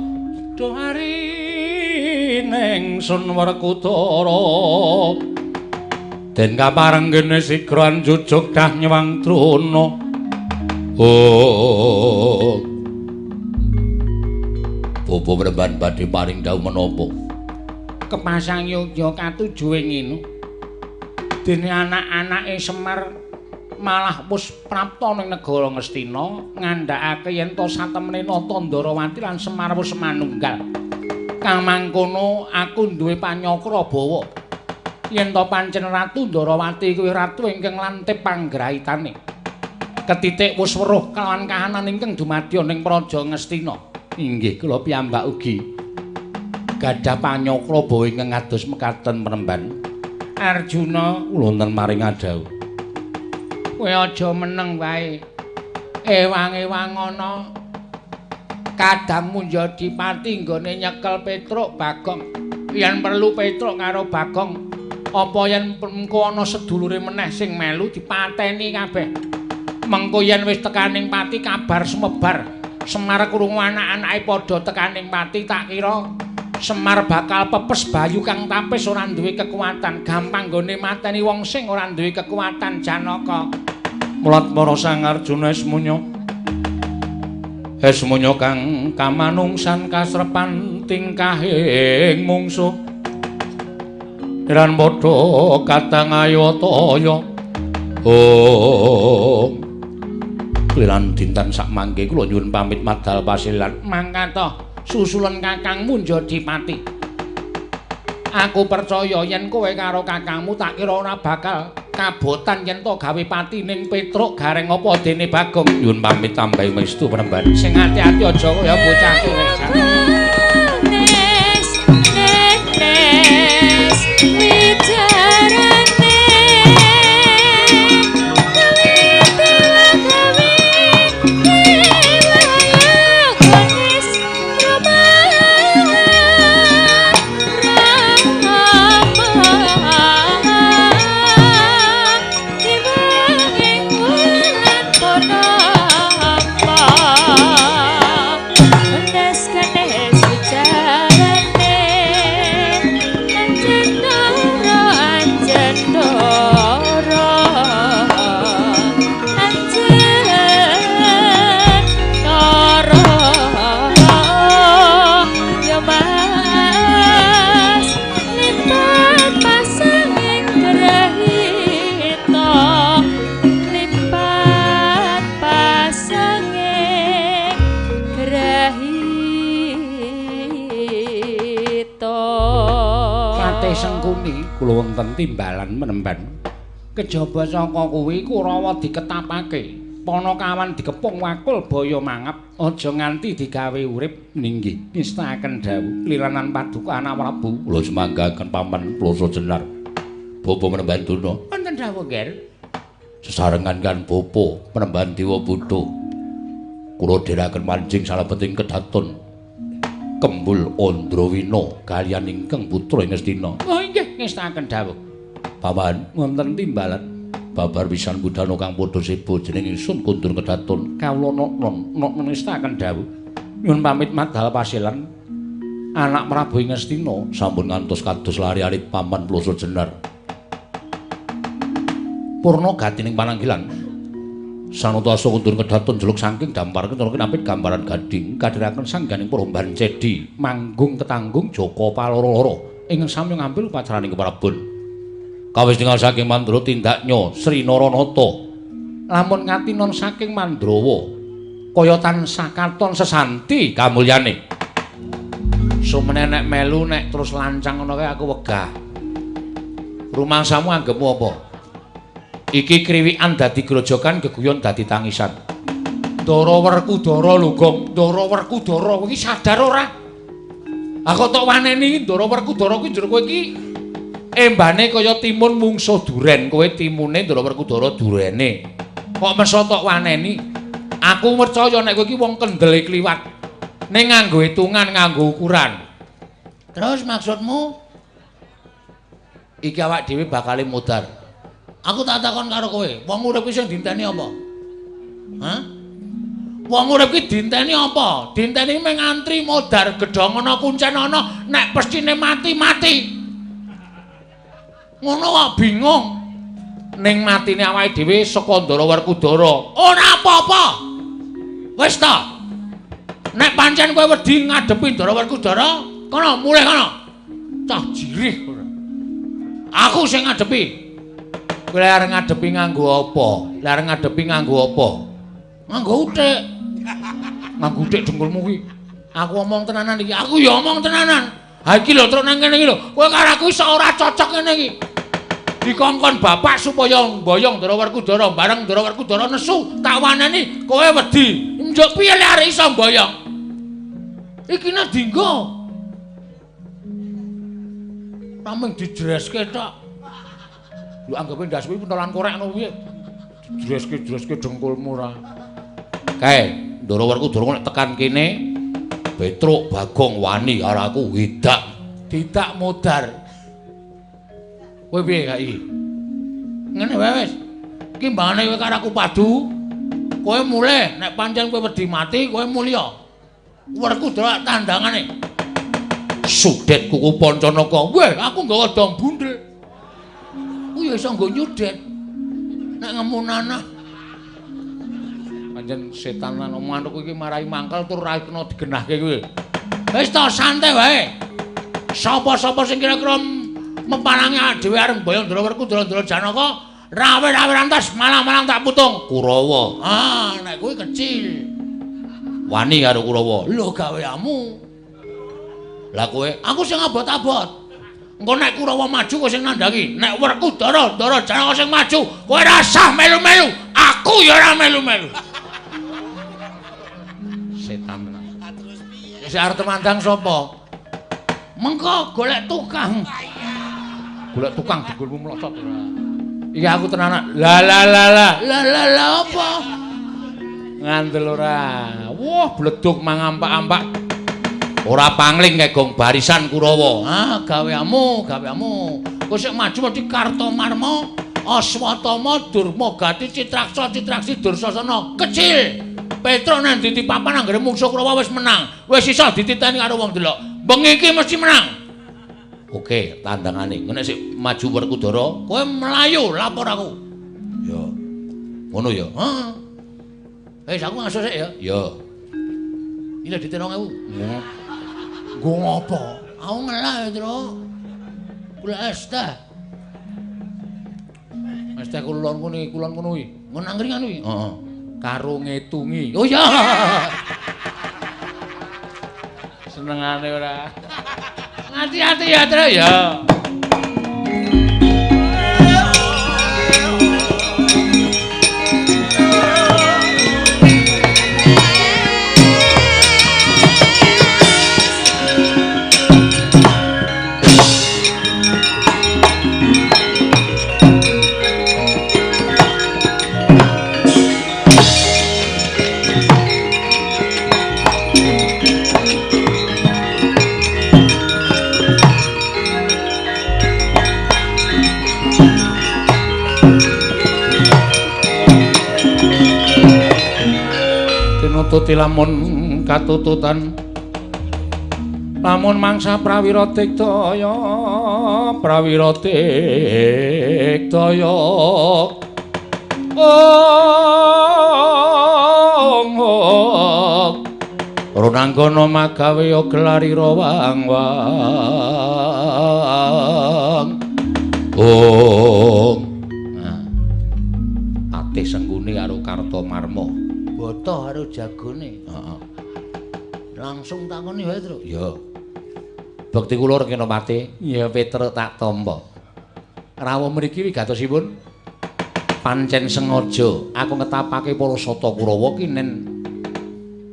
duh hari ning Sun Werkudara.
Den kaparenggene sigra njujuk dah nyewang Drona. Oh. Bapa mremban badhe paring dawuh menapa?
Kepasang yogya katujuhe ngene. Dene anak-anake Semar malah wis prapta ning negara Ngastina ngandhakake yen to satemene Nata Ndarawati lan Semar wis manunggal. Kang mangkono aku duwe panyakra bawa yen to pancen Ratu Ndarawati kuwi ratu ingkang lantip panggraitane. Ketitik wis weruh kelawan kahanan ingkang dumadya ning Praja Ngastina. Inggih kula piyambak ugi gadah panyakra bawa ingkang kados mekaten mremban. Arjuna
kula wonten maring adhawuh.
Kowe aja meneng wae. Ewang-ewang ana kadang Munjadipati nggone nyekel Petruk Bagong. Yen perlu Petruk karo Bagong, apa yen mengko ana sedulure meneh sing melu dipateni kabeh. Mengko yen wis tekaning pati kabar sumebar, Semar krungu anak-anake padha tekaning pati, tak kira Semar bakal pepes bayu kang tapis ora duwe kekuatan, gampang nggone mateni wong sing ora duwe kekuatan. Janaka. Mulat para Sang Arjuna Esmunya. Esmunya kang kamanungsan kasrepan tingkahing mungsuh. Lan padha kadang ayataya. Oh. Kliran dinten sakmangke kula nyuwun pamit madal pasilan. Mangkat susulen kakangmu njadi pati. Aku percaya yen kowe karo kakangmu tak kira ora bakal kabotan yen to gawe pati ning Petruk gareng apa dene Bagong. Nyuwun pamit tambahi mestu penemban. Sing ati-ati aja kaya bocah cilik. Kula wonten timbalan menemban. Kejaba saka kuwi Kurawa diketapake, Panakawan dikepung wakul baya mangap, aja nganti digawe urip ninggih. Ngestakaken dawuh kliranan paduka anak Prabu.
Kula semanggaken paman Ploso Jenar. Bapa menemban Durna.
Wonten dawuh, Ger.
Sesarengan kan bapa menemban Dewa Buddha. Kula dherekaken manjing salebeting kedaton Kembul Andrawina kaliyan ingkang putra ing Ngastina.
Oh inggih, ngestakaken dawuh.
Paman
wonten timbalan
babar pisan budana kang padha seba jeneng ingsun kundur kedaton.
Kawula noknon noknon ngestakaken dawuh. Nyuwun pamit madal pasilan anak Prabu ing Ngastina
sampun ngantos kados lari-ari paman Ploso Jenar.
Purna gatining pananggilan.
Sanata asa kundur kedaton jeluk saking dampar kecara kinapit gambaran gading kadhiraken sangganing Promban Cedi
manggung ketanggung Jaka Paloro-loro ing samya ngambil upacaraning
keprabon. Kawis tingal saking Mandra tindaknya Sri Naranata
lamun ngatinon saking Mandrawa kaya tansah katon sesanti
kamulyane.
Sumene nek melu nek terus lancang ngono kae aku wegah. Rumangsamu anggepmu apa? Iki kriwikan dadi grojogan, geguyon dadi tangisan.
Ndara Werkudara lho, Gong. Ndara Werkudara kowe iki sadar ora? Aku tok waneni Ndara Werkudara kuwi njur kowe iki embane kaya timun mungsuh duren, kowe timune Ndara Werkudara durene. Kok meso tok waneni? Aku percaya nek kowe iki wong kendele kliwat. Ning nganggo hitungan, nganggo ukuran.
Terus maksudmu iki awak dhewe bakale modar. Aku tak takon karo kowe, wong urip ki sing dinteni apa? Hah? Wong urip ki dinteni apa? Dinteni mung ngantri modar gedhong ana kuncen ana, nek pestine mati mati. Ngono kok bingung.
Ning matine awake dhewe saka Ndara Werkudara.
Ora apa-apa. Wis ta. Nek pancen kowe wedi ngadepi Ndara Werkudara, kono mulih kono. Cah jirih. Aku sing ngadepi. Kowe arep ngadepi nganggo apa? Lah arep ngadepi nganggo apa? Nganggo uthik.
Nganggo uthik dengkulmu kuwi.
Aku omong tenanan iki. Aku ya omong tenanan. Ha iki lho truk nang kene iki lho. Kowe karo aku iso ora cocok ngene iki. Dikongkon bapak supaya mboyong Ndara Werkudara, bareng Ndara Werkudara nesu, tak waneni kowe wedi. Njuk piye lek arep iso mboyong? Iki nek dinggo. Rameng dijreske tok.
Lho anggape ndas kuwi pentolan korek ngono piye? Dijreske-jreske dengkulmu ora.
Kae, Ndara Werkudara nek tekan kene Petruk Bagong wani karo aku widak
didak modar. Kowe piye gak iki? Ngene wae wis. Iki mbangane kowe karo aku padu. Kowe mulih nek pancen kowe wedi mati, kowe mulya. Werkudara tandangane.
Sudet kuku Pancanaka.
Weh, aku nggawa dong bundel. Ku ya iso nggo nyudet. Nek ngemu nanah. Pancen setan lan omonganku iki marai mangkel tur ora kena digenahke kuwi. Wis to santai wae. Sapa-sapa sing kira-kira meparangi dhewe arep mboyong Ndara Werkudara Ndara Janaka, rawe-rawe rantas malang-malang tak putung. Kurawa. Ah, nek kuwi kecil. Wani karo Kurawa. Lho gaweamu. Lah kowe, aku sing abot-abot. Engko nek Kurawa maju kowe sing nandhangi. Nek Werkudara Ndara Janaka sing maju, kowe ora sah melu-melu. Aku ya ora melu-melu. Setan tenan. Sing arep temandang sapa? Mengko golek tukang. Golek tukang dengkulmu mlocot ora. Iki aku tenanan. La la la la. La la la apa? Ngandel ora. Wah, bledug mangampak-ampak. Ora pangling kae gong barisan Kurawa. Ah, gaweamu, gaweamu. Kowe sik maju mesti Kartomarma, Aswatama, Durmagati, Citraksa, Citraksi, Dursasana. Kecil. Petruk nang ndi papan anggere mungsuh Kurawa wis menang. Wis iso dititeni karo wong delok. Bengi iki mesti menang. Oke, tandangane. Nek sik maju Werkudara, kowe mlayu lapor aku. Ya. Ngono ya. Heeh. Wis aku ngaso sik ya. Ya. Iki lho dite 2000. Nggo ngopo? Aku ngelah, Tru. Kula es teh. Es teh kulon ngono iki, kulon ngono iki. Ngono angkringan kuwi. Heeh. Karo ngetungi. Oh iya. Senengane ora. Hati-hati ya, Tru ya. Tinututi lamun katututan lamun mangsa prawira tiktaya prawira tiktaya ong runanggana magawe gelarira wang wang ong. Nah, patih Sengguni karo Kartomarma boto karo jagone. Heeh. Langsung takoni wae, Tru. Ya. Bekti kula Rekenapati. Ya Petruk tak tampa. Rawuh mriki wigatosipun pancen sengaja aku ngetapake para sata Kurawa ki nen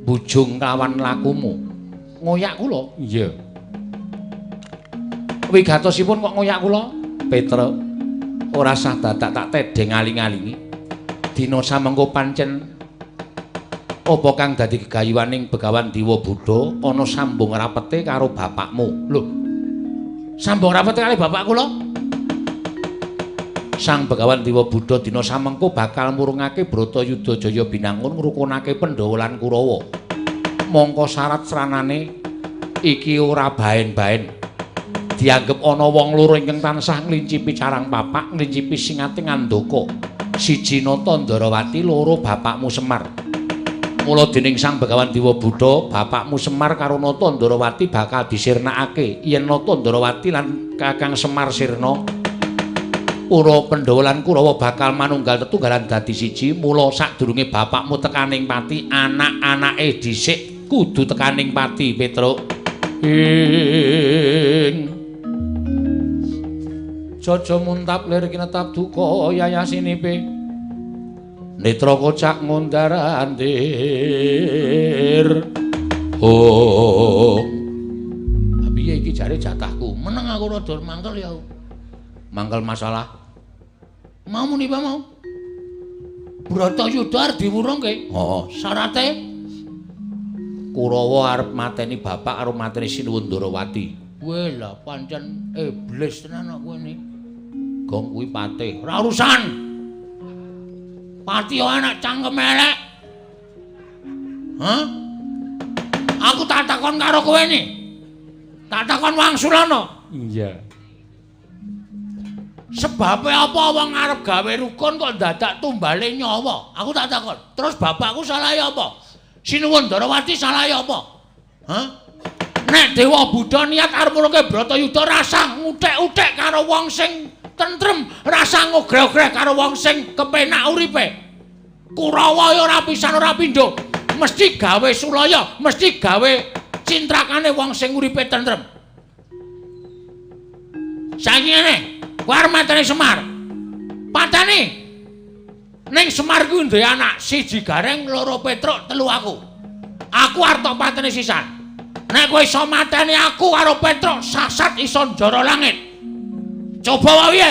bujung kawan lakumu. Ngoyak kula? Iya. Wigatosipun kok ngoyak kula? Petruk ora sah dadak tak tedheng aling-alingi. Dina samengko pancen apa kang dadi gegayuhaning Begawan Dewa Buddha ana sambung rapete karo bapakmu. Lho. Sambung rapete karo bapak kula? Sang Begawan Dewa Buddha dina samengko bakal murungake Bratayuda Jaya Binangun ngrukunake Pandhawa lan Kurawa. Mongko syarat sranane iki ora baen-baen. Dianggep ana wong loro ingkang tansah nglincipi carang papak, nglincipi singating andaka. Siji Nata Ndarawati, loro bapakmu Semar. Mula dening Sang Begawan Dewa Buddha, bapakmu Semar karo Nata Ndarawati bakal disirnakake. Yen Nata Ndarawati lan Kakang Semar sirna, para Pandhawa lan Kurawa bakal manunggal tetunggalan dadi siji. Mula sadurunge bapakmu tekaning pati, anak-anake dhisik kudu tekaning pati, Petruk. Ing Jaja muntap lir kinetap duka yayasinipe. Netra kocak ngundar-andir. Oh. Piye iki jare jatahku? Meneng aku rada mangkel ya. Mangkel masalah. Mau muni apa mau? Bratayuda arep diwurungke. Heeh. Syarate Kurawa arep mateni bapak karo mateni Sinuwun Ndarawati. Weh lah pancen iblis tenan kok kowe ni. Gong kuwi patih. Ora urusan. Pati anak cangkem elek. Hah? Aku tak takon karo kowe ni. Tak takon wangsulana. Iya. Sebabe apa wong arep gawe rukun kok dadak tumbale nyawa? Aku tak takon. Terus bapakku salahe apa? Sinuwun Darawati salahe apa? Hah? Nek Dewa Buddha niat arep murungke Bratayuda rasah nguthek-uthek karo wong sing tentrem, rasah ngogreh-ogreh karo wong sing kepenak uripe. Kurawa ya ora pisan ora pindho, mesti gawe sulaya, mesti gawe cintrakane wong sing uripe tentrem. Saiki ngene, kowe arep mateni Semar. Pateni. Ning Semar kuwi duwe anak, siji Gareng, loro Petruk, telu aku. Aku arep tok pateni sisan. Nek kowe iso mateni aku karo Petruk, sasat iso njara langit. Coba wae piye?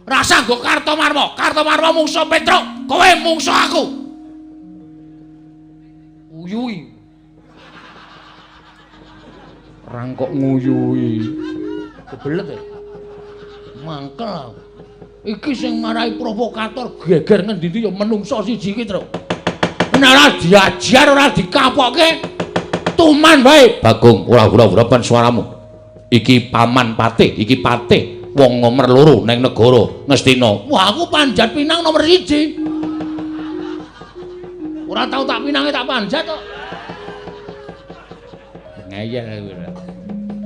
Rasah nggo Kartomarma. Kartomarma mungsuh Petruk, kowe mungsuh aku. Uyui.
Rangkok nguyui.
Kebelet ya. Mangkel aku. Iki sing marai provokator geger ngendi-endi ya menungso siji iki, Truk. Nek ora diajar, ora dikapokke, tuman wae.
Bagong, ora ora-ora suaramu. Iki paman patih, iki patih wong nomor loro neng negara Ngastina.
Wah, aku panjat pinang nomor 1. Ora tau tak pinange tak panjat kok.
Ngeyel aku.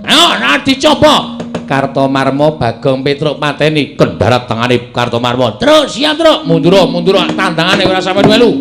Ayo, nah dicoba.
Kartomarma Bagong Petruk mateni kendarat tengane Kartomarma.
Truk, siap, Truk.
Mundur, mundur tandangane ora sampe melu.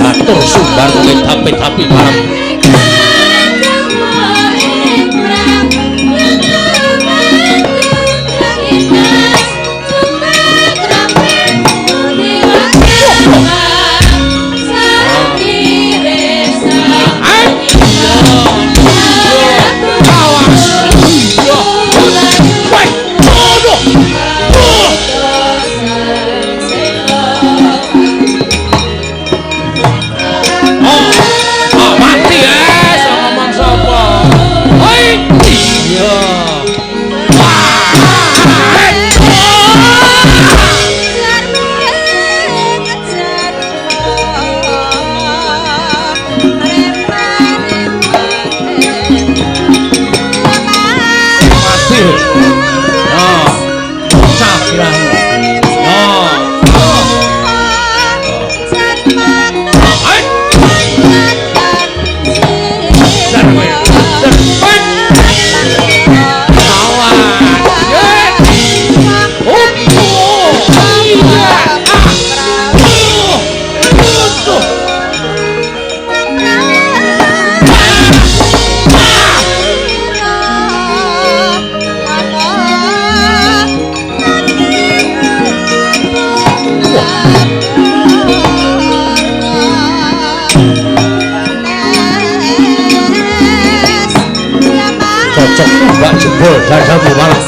Atur sumbar kuwi tapi-tapi bareng. Cocok mbak jebol dadamu malah.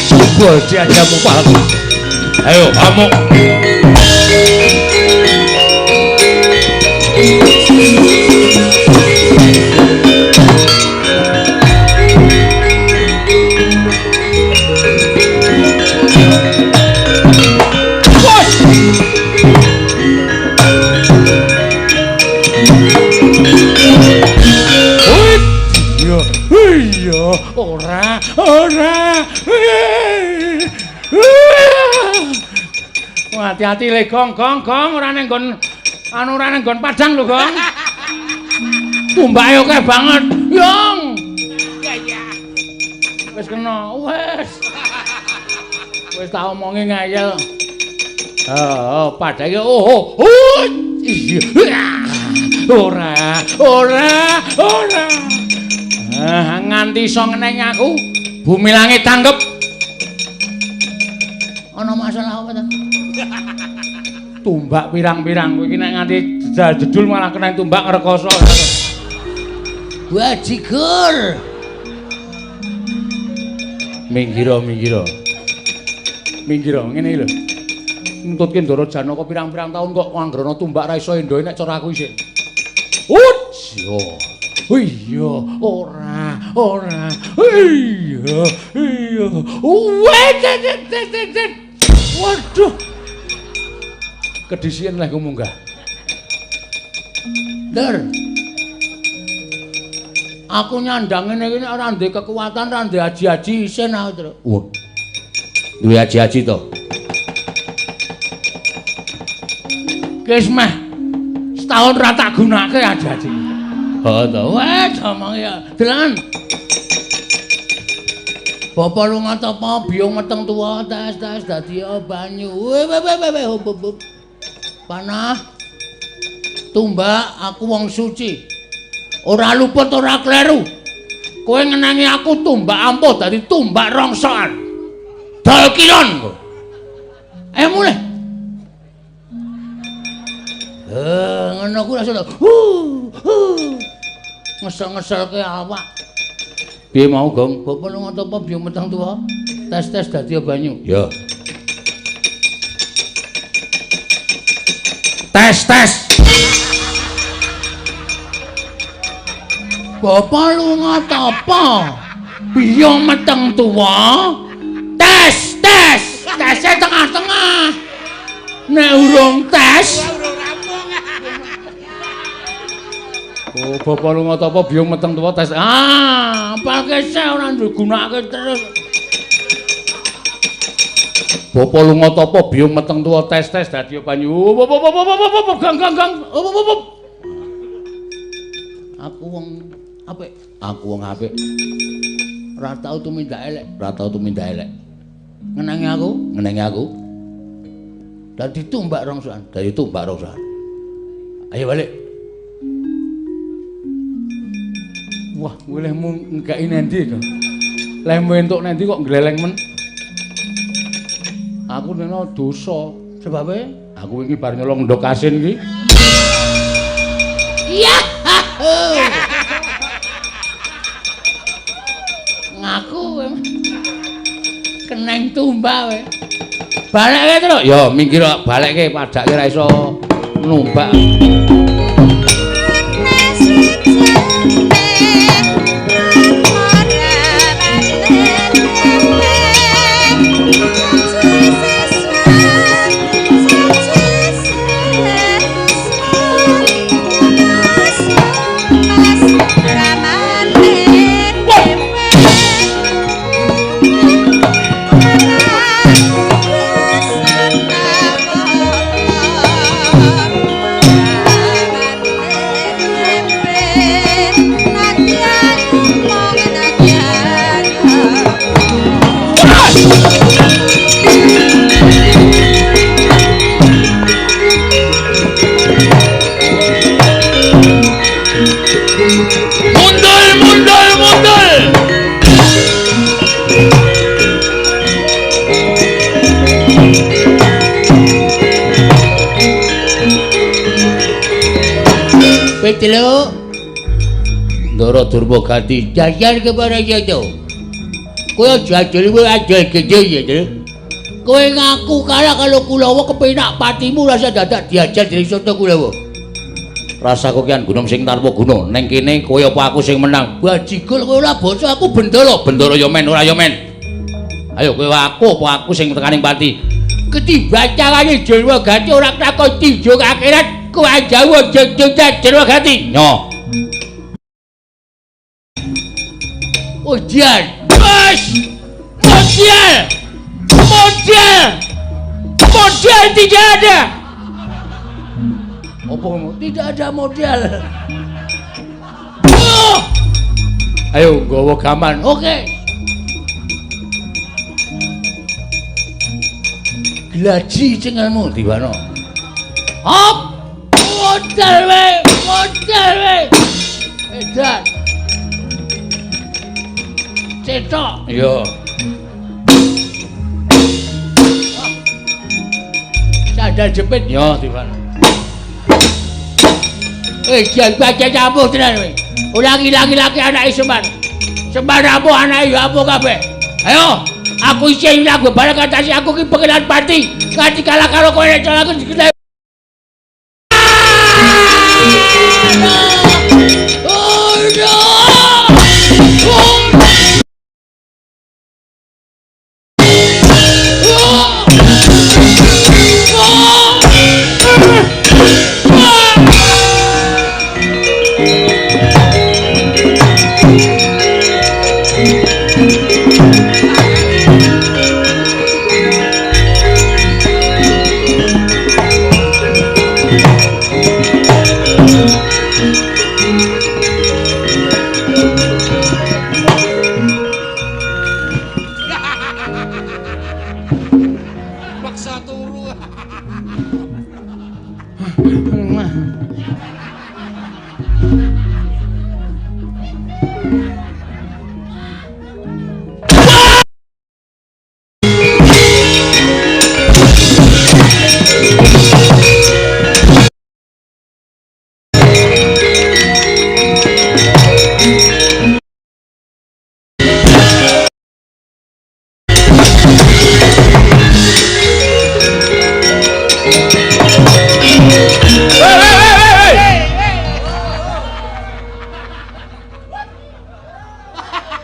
Jebol diajamu palku. Ayo amuk. Iya, ora, ora. Hati-hati le gong, gong, gong, ora ning nggon anu ora ning nggon padang lho, Gong. Tumbake akeh banget. Yong. Wis kena, wis. Wis tak omongi ngeyel. Heeh, padake oh, oh. Iya. Ora, ora, ora. Ah, nganti iso ngenengi aku, bumi langit tanggep.
Ana masalah apa ta?
Tumbak pirang-pirang kowe iki nek nganti jedul malah kena tumbak ngrekoso.
Bajigur.
Minggiro, minggiro. Minggiro ngene iki lho. Ntutke Ndara Janaka pirang-pirang taun kok anggrana tumbak ra iso endohe nek cara aku isih. Ut, yo. Iya, ora, ora. Iya, iya. Waduh. Kedisian leh ku munggah.
Dur. Aku nyandang ngene iki nek ora ndek kekuatan, ora ndek aji-aji isin aku, Truk.
Wah. Duwe aji-aji to.
Wis meh setahun ra tak gunake aji-aji.
Heeh to.
Wes omong ya. Delan. Bapak lunga tapa biyung meteng tuwa tes-tes dadi banyu. We we we we hub. Panah. Tumbak aku wong suci. Ora luput ora kleru. Kowe ngenangi aku tumbak ampuh dadi tumbak rongsokan. Dol kilon kowe. Ayo mulih. Ngono ku langsung ngesel-ngeselke awak.
Piye mau, Gong?
Bapak lunga tapa biyung meteng tuwa? Tes-tes dadi banyu.
Ya. Tes, tes.
Bapak lunga tapa biyung meteng tuwa? Tes, tes. Tese tengah-tengah. Nek urung tes.
Oh, bapak lunga tapa biyung meteng tuwa tes.
Ah, apalke sik ora digunakake terus.
Bapak lunga tapa biyung meteng tuwa tes tes dadi banyu. Gang gang gang.
Aku wong apik.
Aku wong apik.
Ora tau tumindak elek,
ora tau tumindak elek.
Ngenangi aku,
ngenangi aku.
Dadi tumbak rongsokan,
dadi tumbak rongsokan. Ayo balik. Wah, lehmu nggaiki nendi to? Lehmu entuk nendi kok gleleng men? Aku nena dosa.
Sebabe
aku wingi bar nyolong ndok asin iki.
Iya. Ngaku kowe. Keneng tumbak kowe.
Balekke to. Ya minggir balekke padake ra iso numbak.
Petelo
Ndara Durmagati
jajar kepada Jojo. Kowe aja ajal kowe ajal gede ya, Dul. Kowe ngaku kalah kalau Kulawa kepenak patimu rasa dadak diajar dening Sata Kulawa.
Rasa kokian gunung sing tanpa guna. Ning kene kowe apa aku sing menang?
Bajigul kowe ora basa aku bendara.
Bendara ya men ora ya men. Ayo kowe aku apa aku sing tekaning pati?
Ketimbang carane Jarwa Gati ora takon tinjung akhirat kowe jauh aja Jarwa Gati.
Nyo.
Ujian. Bos. Modal. Modal. Modal tidak ada. Apa kamu? Tidak ada modal. Oh.
Ayo nggawa gaman.
Oke. Glaji cengelmu
diwano.
Hop. Modal we, modal we. Edan. Cetok.
Iya.
Sandal jepit
yo diwano.
Jan baca campur tenan kowe. Ora ngilang-ilangke anake Semar. Semar apa anake ya apa kabeh. Ayo, aku isih lagu bareng atase aku ki pengenan pati. Nganti kalah karo kowe nek aku dikene. Oh no! Oh!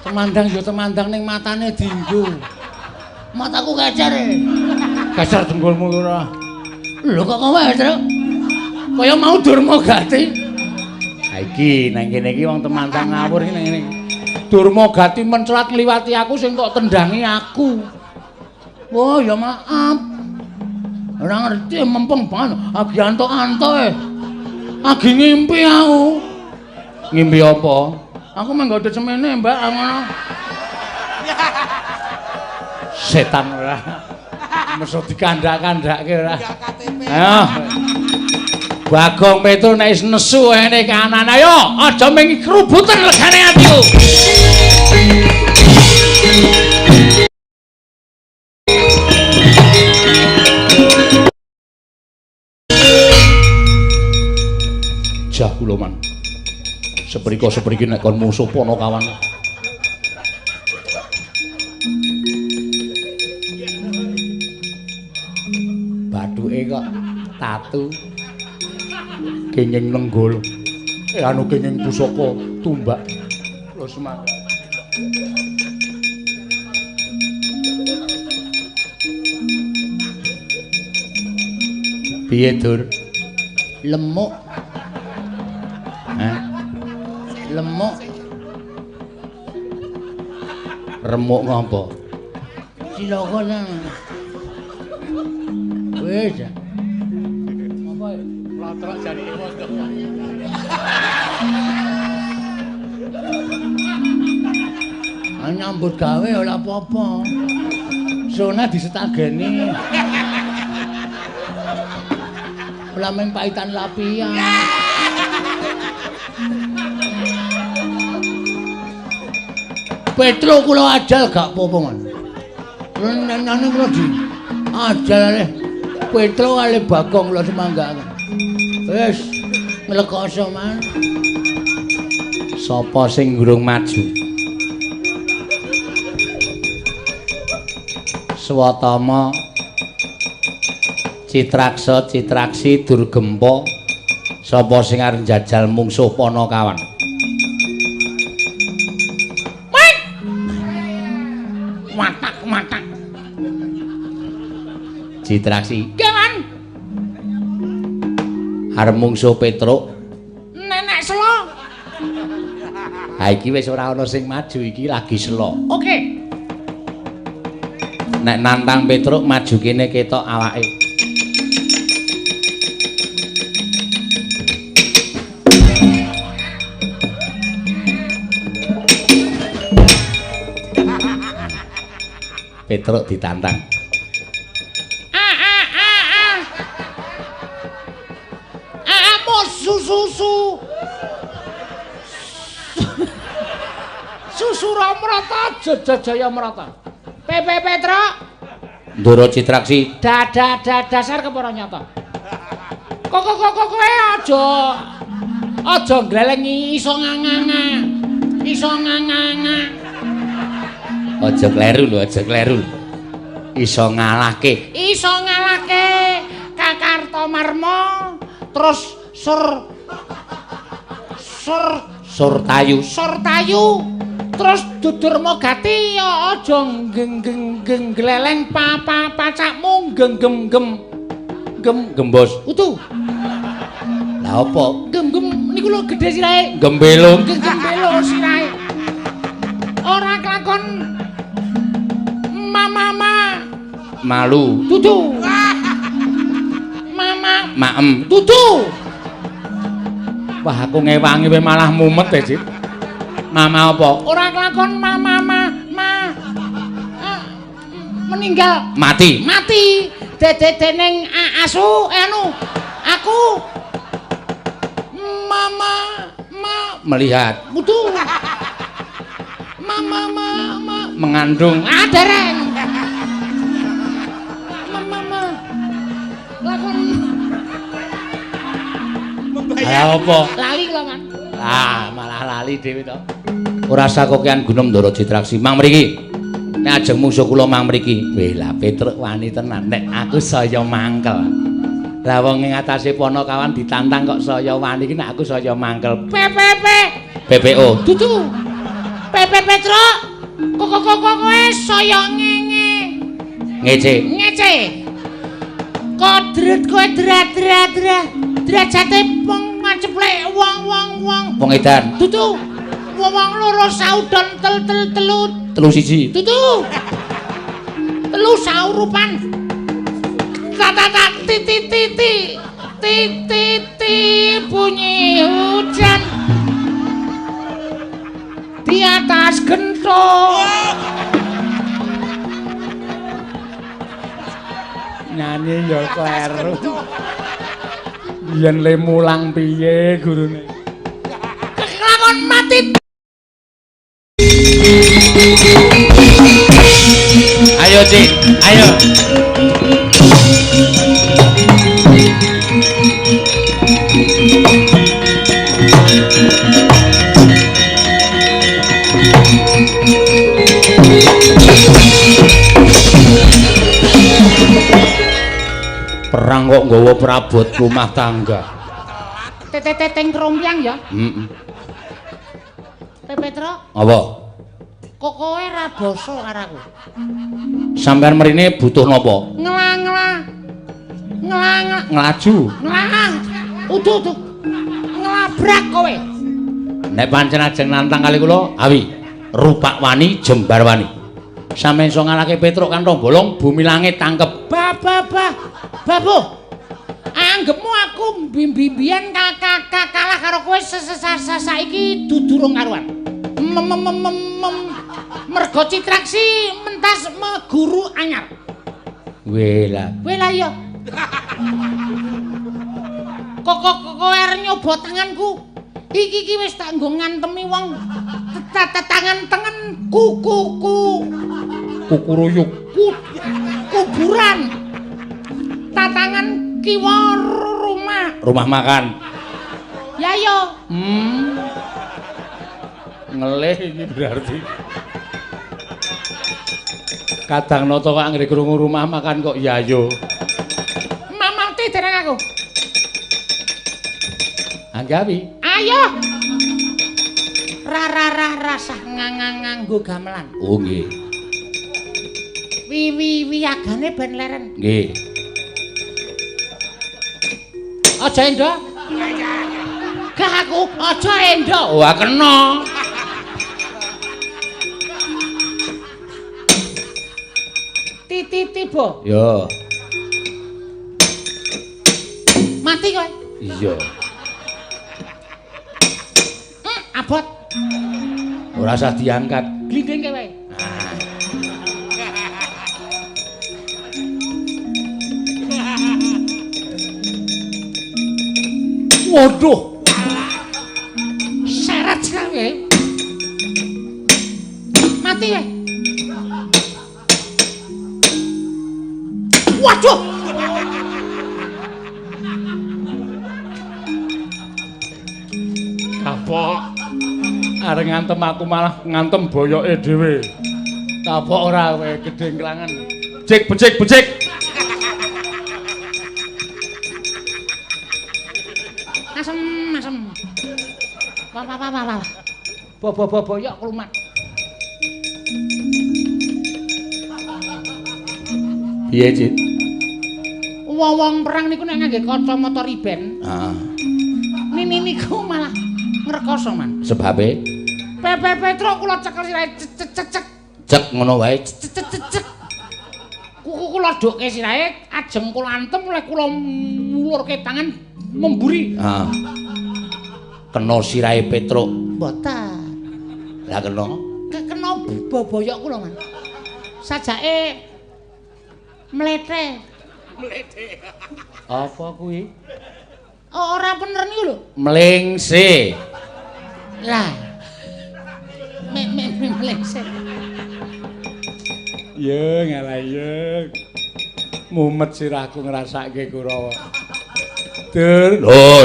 Temandang yo temandang ning matane dinggo. Mataku kecer.
Kecer dengkulmu ora.
Lho kok kowe, Tru? Kaya mau Durma Gati.
Ha iki nang kene iki wong temandang ngawur iki nang kene. Durma Gati mencelat ngliwati aku sing kok tendangi aku.
Wah, ya maaf. Ora ngerti mempeng banget. Agi antok-antok e. Agi ngimpi aku.
Ngimpi apa?
Aku menggodhe semene, Mbak, ngono.
Setan ora. Meso dikandhak-kandhake ora. Ayo. Bagong Petro nek wis nesu ene kanan. Ayo, aja mung krubuten legane atiku. Jah kula man. Seprika sepriki nek kon musuh Panakawan. Bathuke kok tatu. Kenging lenggul. Anu kenging pusaka tumbak. Lho semangat. Piye, Dur?
Lemuk.
Hah?
Lemuk.
Remuk ngopo?
Cilaka nang. Wis. Apa?
Lotrok jarike wis.
Nyambut gawe ora apa-apa.
Sona disetageni.
Ora mung paitan lapian. Petro kula ajal gak apa-apa, Man. Nane kula di ajal ale Petro ale Bagong kula semanggaken. Wis nglekoso, Man.
Sapa sing urung maju?
Swatama Citraksa Citraksi Durgempa sapa sing arep njajal mungsuh Panakawan. Watak-watak. Citraksi. Kewan. Arep mungsuh Petruk. Nenek selo. Ha iki wis ora ana sing maju, iki lagi selo. Oke. Nek nantang Petruk maju kene ketok awake. Petruk ditantang. A a a a. A a susu. Susu Ramrata Jajaya Mrata. P P Petruk. Ndoro Citraksi. Dada dasar kepara nyata. Kok kok kok kowe aja aja nglelengi iso nganganga. Iso nganganga. Aja kleru lho, aja kleru. Iso ngalahke. Iso ngalahke Kakartomarma terus sur sur Surtayu. Surtayu terus Dudurmogati ya aja geng gleleng pa pa pacakmu geng gem gem gem gembos. Utuh. Lah apa? Gem gem niku lho gedhe sirahe. Gembelo. Gembelo sirahe. Ora kelakon mama malu. Dudu. Mama maem. Dudu. Wah aku ngewangi kowe malah mumet e, Cit. Mama apa? Ora kelakon mama ma ma meninggal. Mati. Mati. Dede ning asu anu aku mama ma melihat. Dudu. Mama mama mengandung. Ah dereng. Mama mama lakon. Lah apa? Lali kula, Man. Ah, malah lali dhewe to. Ora sakokean gunung Ndara Citraksi. Mang mriki. Nek ajeng mungsuh kula mang mriki. Weh lah Petruk wani tenan. Nek aku saya mangkel. Lah wong ing atase Panakawan ditantang kok saya wani iki nek aku saya mangkel. P P P PPO. Dudu. P P Petruk. Kok kok kok kowe saya ngenge. Ngece. Ngece. Kodret kowe drat drat drat. Derajate wong maceplek wong wong wong. Wong edan. Dudu. Wong loro saudon tel tel telu. Telu siji. Dudu. Telu saurupan. Ta ta ta ti ti ti ti. Ti ti ti bunyi hujan. Di atas gentong. Nyanyi ya kleru. Yen le mulang piye gurune? Kelakon mati. Ayo, Cik, ayo. Perang kok nggawa perabot rumah tangga. Teteteng krombyang ya? Heeh. Petro. Apa? Kok kowe ra basa karo aku? Sampeyan mrene butuh napa? Ngela-ngela. Ngela-ngela. Nglaju. Ngela. Udu udu. Nglabrak kowe. Nek pancen ajeng nantang kali kula, awi. Rupak wani, jembar wani. Sampeyan iso ngalahke Petruk kanthong bolong, bumi langit tangkep. Ba ba ba. Babu, anggepmu aku mbimbian kalah karo kowe saiki dudurung karuan. Mergo Citraksi mentas meguru anyar. Weh lah. Weh lah iya. Kok kowe arep nyoba tanganku? Iki iki wis tak nggo ngantemi wong. Tangan tengen kuku kukuruyuk. Kuburan. Tatangan kiwa rumah. Rumah makan. Ya yo. Ngelih ini berarti.
Kadang nata kok anggere krungu rumah makan kok ya yo.
Mamati dereng aku.
Anggawi.
Ayo. Ra ra ra rasah ngangang nganggo gamelan.
Oh nggih.
Wi wi wiyagane ben leren.
Nggih.
Aja endo. Gah aku aja endo.
Wah kena.
Titi tiba.
Yo.
Mati kowe.
Iya.
Abot.
Ora usah diangkat.
Glindingke wae.
Ah. Waduh.
Seret kowe. Mati kowe. Waduh.
Kapok. Arep ngantem aku malah ngantem boyoke dhewe. Kapok ora kowe gedhe nglangan. Becik becik becik.
Asem asem. Wah wah wah wah. Bo bo bo boyok klumat.
Piye, Cit?
Wong-wong perang niku nek ngangge kacamata riben.
Heeh.
Nini niku malah ngrekoso, Man.
Sebabe?
Pepe Petruk kula cekel sirahe cek cek cek.
Cek ngono wae.
Cek cek cek. Kuku kula dokke sirahe ajeng kula antem oleh kula mulurke tangan memburi.
Heeh. Kena sirahe Petruk.
Mboten.
Lah kena?
Kena boboyok kula, Man. Sajake mlete.
Mlete.
Apa kuwi?
Ora bener niku lho.
Mlengse.
Lah. Me me mlengse.
Yo ngalah yo. Mumet sirahku ngrasake Kurawa. Dur.
Lho.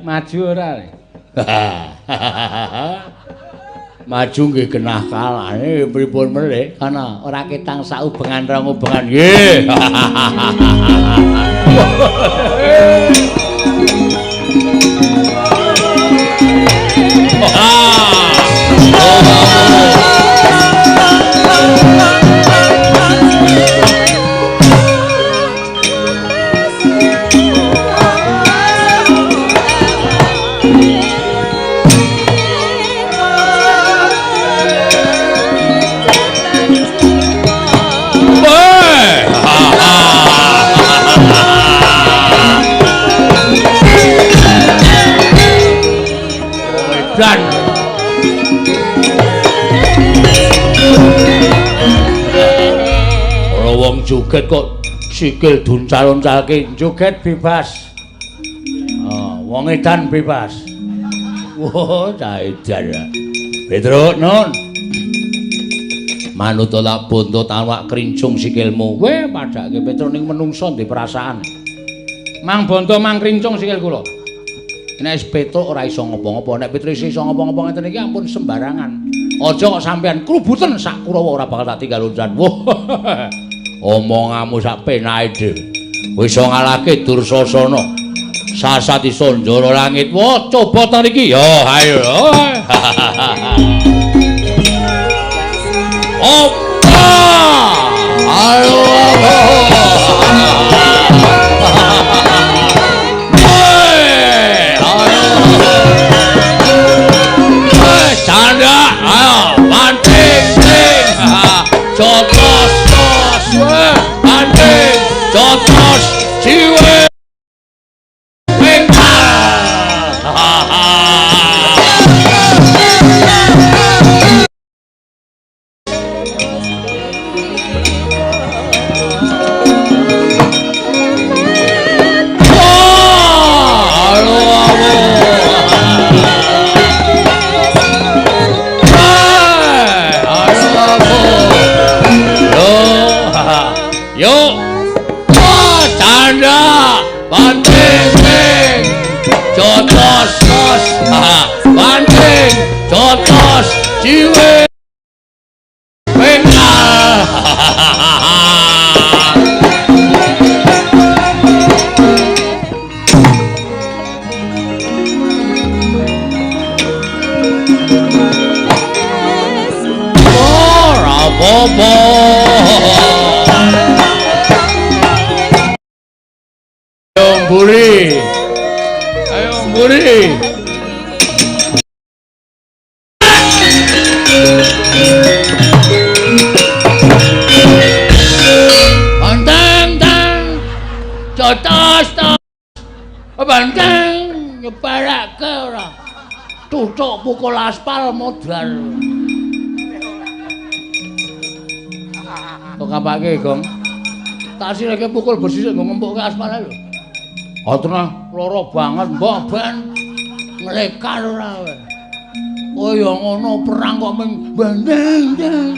Maju ora?
Maju nggih genah kalane pripun melih?
Ana ora ketang saubengan rong ubengan.
Nggih. Dan ora wong joget kok sikil duncal-uncalke,
joget bebas. Oh, wong edan bebas.
Wah, cah edan. Petruk nun. Manut lak bonto tawak krincung sikilmu.
Kowe padhake Petruk ning menungsa ndek perasaan. Mang bonto mang krincung sikil kula.
Nek wis Petruk ora iso ngopo-ngopo, nek Petruk iso ngopo-ngopo ngeten iki ampun sembarangan. Aja kok sampean krubuten sak Kurawa ora bakal tak tinggal loncan. Wah. Omonganmu sak penake dhewe. Kowe iso ngalahke Dursasana. Sasat iso njara langit. Wah, coba ta niki. Ya, ayo. Opa! Ayo. Canda, ayo, banting, ting, jotos, tos, banting, jotos, jiwe, pengkal, Yo, canda, banting, ting, jotos, tos, banting, jotos, jiwe, pengkal.
mburi. Ayo mburi. Banteng tang. Jotos tos. Banteng nyebarake ora. Tutuk pukul aspal modar. Kok kapake, Gong? Tak sirake pukul besi sik nggo ngempukke aspal lho. Ha tenah lara banget, mbok ben nglekar ora kowe. Kowe ya ngono perang kok ming banteng tang.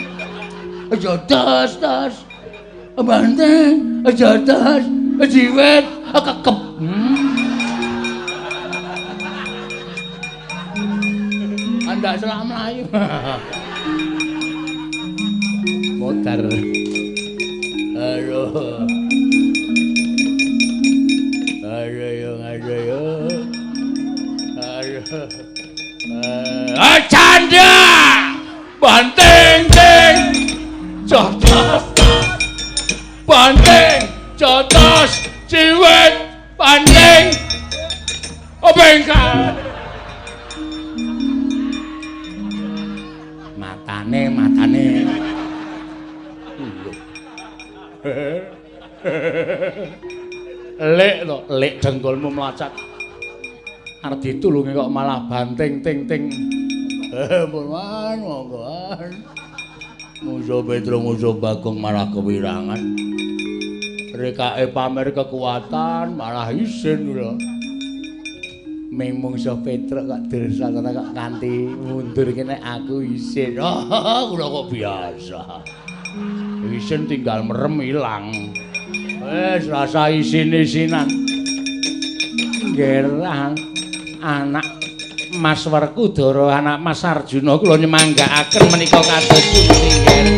Aja tos tos. Banteng, aja tos, jiwet kekep. Andak selak mlayu. Modar. Aduh. Aduh yo, aduh yo. Aduh. Ah, canda. Banteng teng. Jotos. Banteng, jotos, ciwet, banteng. Obengkal. Matane, matane. Lek to, lek dengkulmu mlacat. Arep ditulungi kok malah banting ting ting. Pun man, monggo. Musuh Petruk, musuh Bagong malah kewirangan. Rekake pamer kekuatan malah isin lho. Ming mungsuh Petruk kok dirsakana kok nganti mundur kene aku isin. Oh, kula kok biasa. Isin tinggal merem ilang. Wis rasa isin-isinan. Ngerah anak Mas Werkudara, anak Mas Arjuna kula nyemanggaaken menika kados pundi nggih.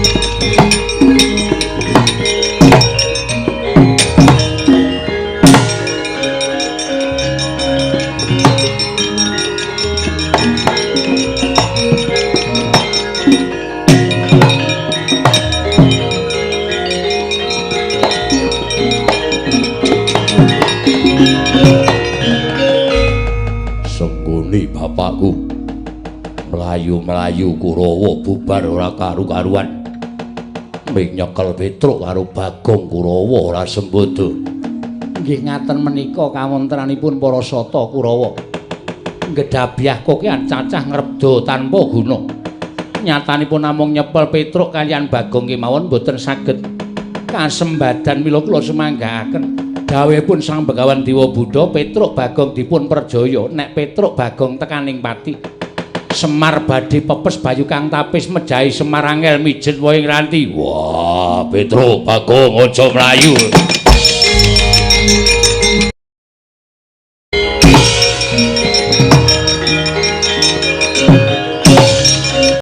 Bapakku mlayu-mlayu Kurawa bubar ora karu-karuan. Ming nyekel Petruk karo Bagong Kurawa ora sembodo.
Nggih ngaten menika kawontenanipun para sata Kurawa. Ngedhabyah kokean cacah ngrebda tanpa guna. Nyatanipun namung nyepel Petruk kaliyan Bagong kemawon boten saged kasembadan mila kula semanggaaken. Dawuhipun Sang Begawan Dewa Buddha, Petruk Bagong dipun perjaya. Nek Petruk Bagong tekaning pati, Semar badhe pepes bayu kang tapis mejahi Semar angel mijet wohe ngranti.
Wah, Petruk Bagong aja mlayu.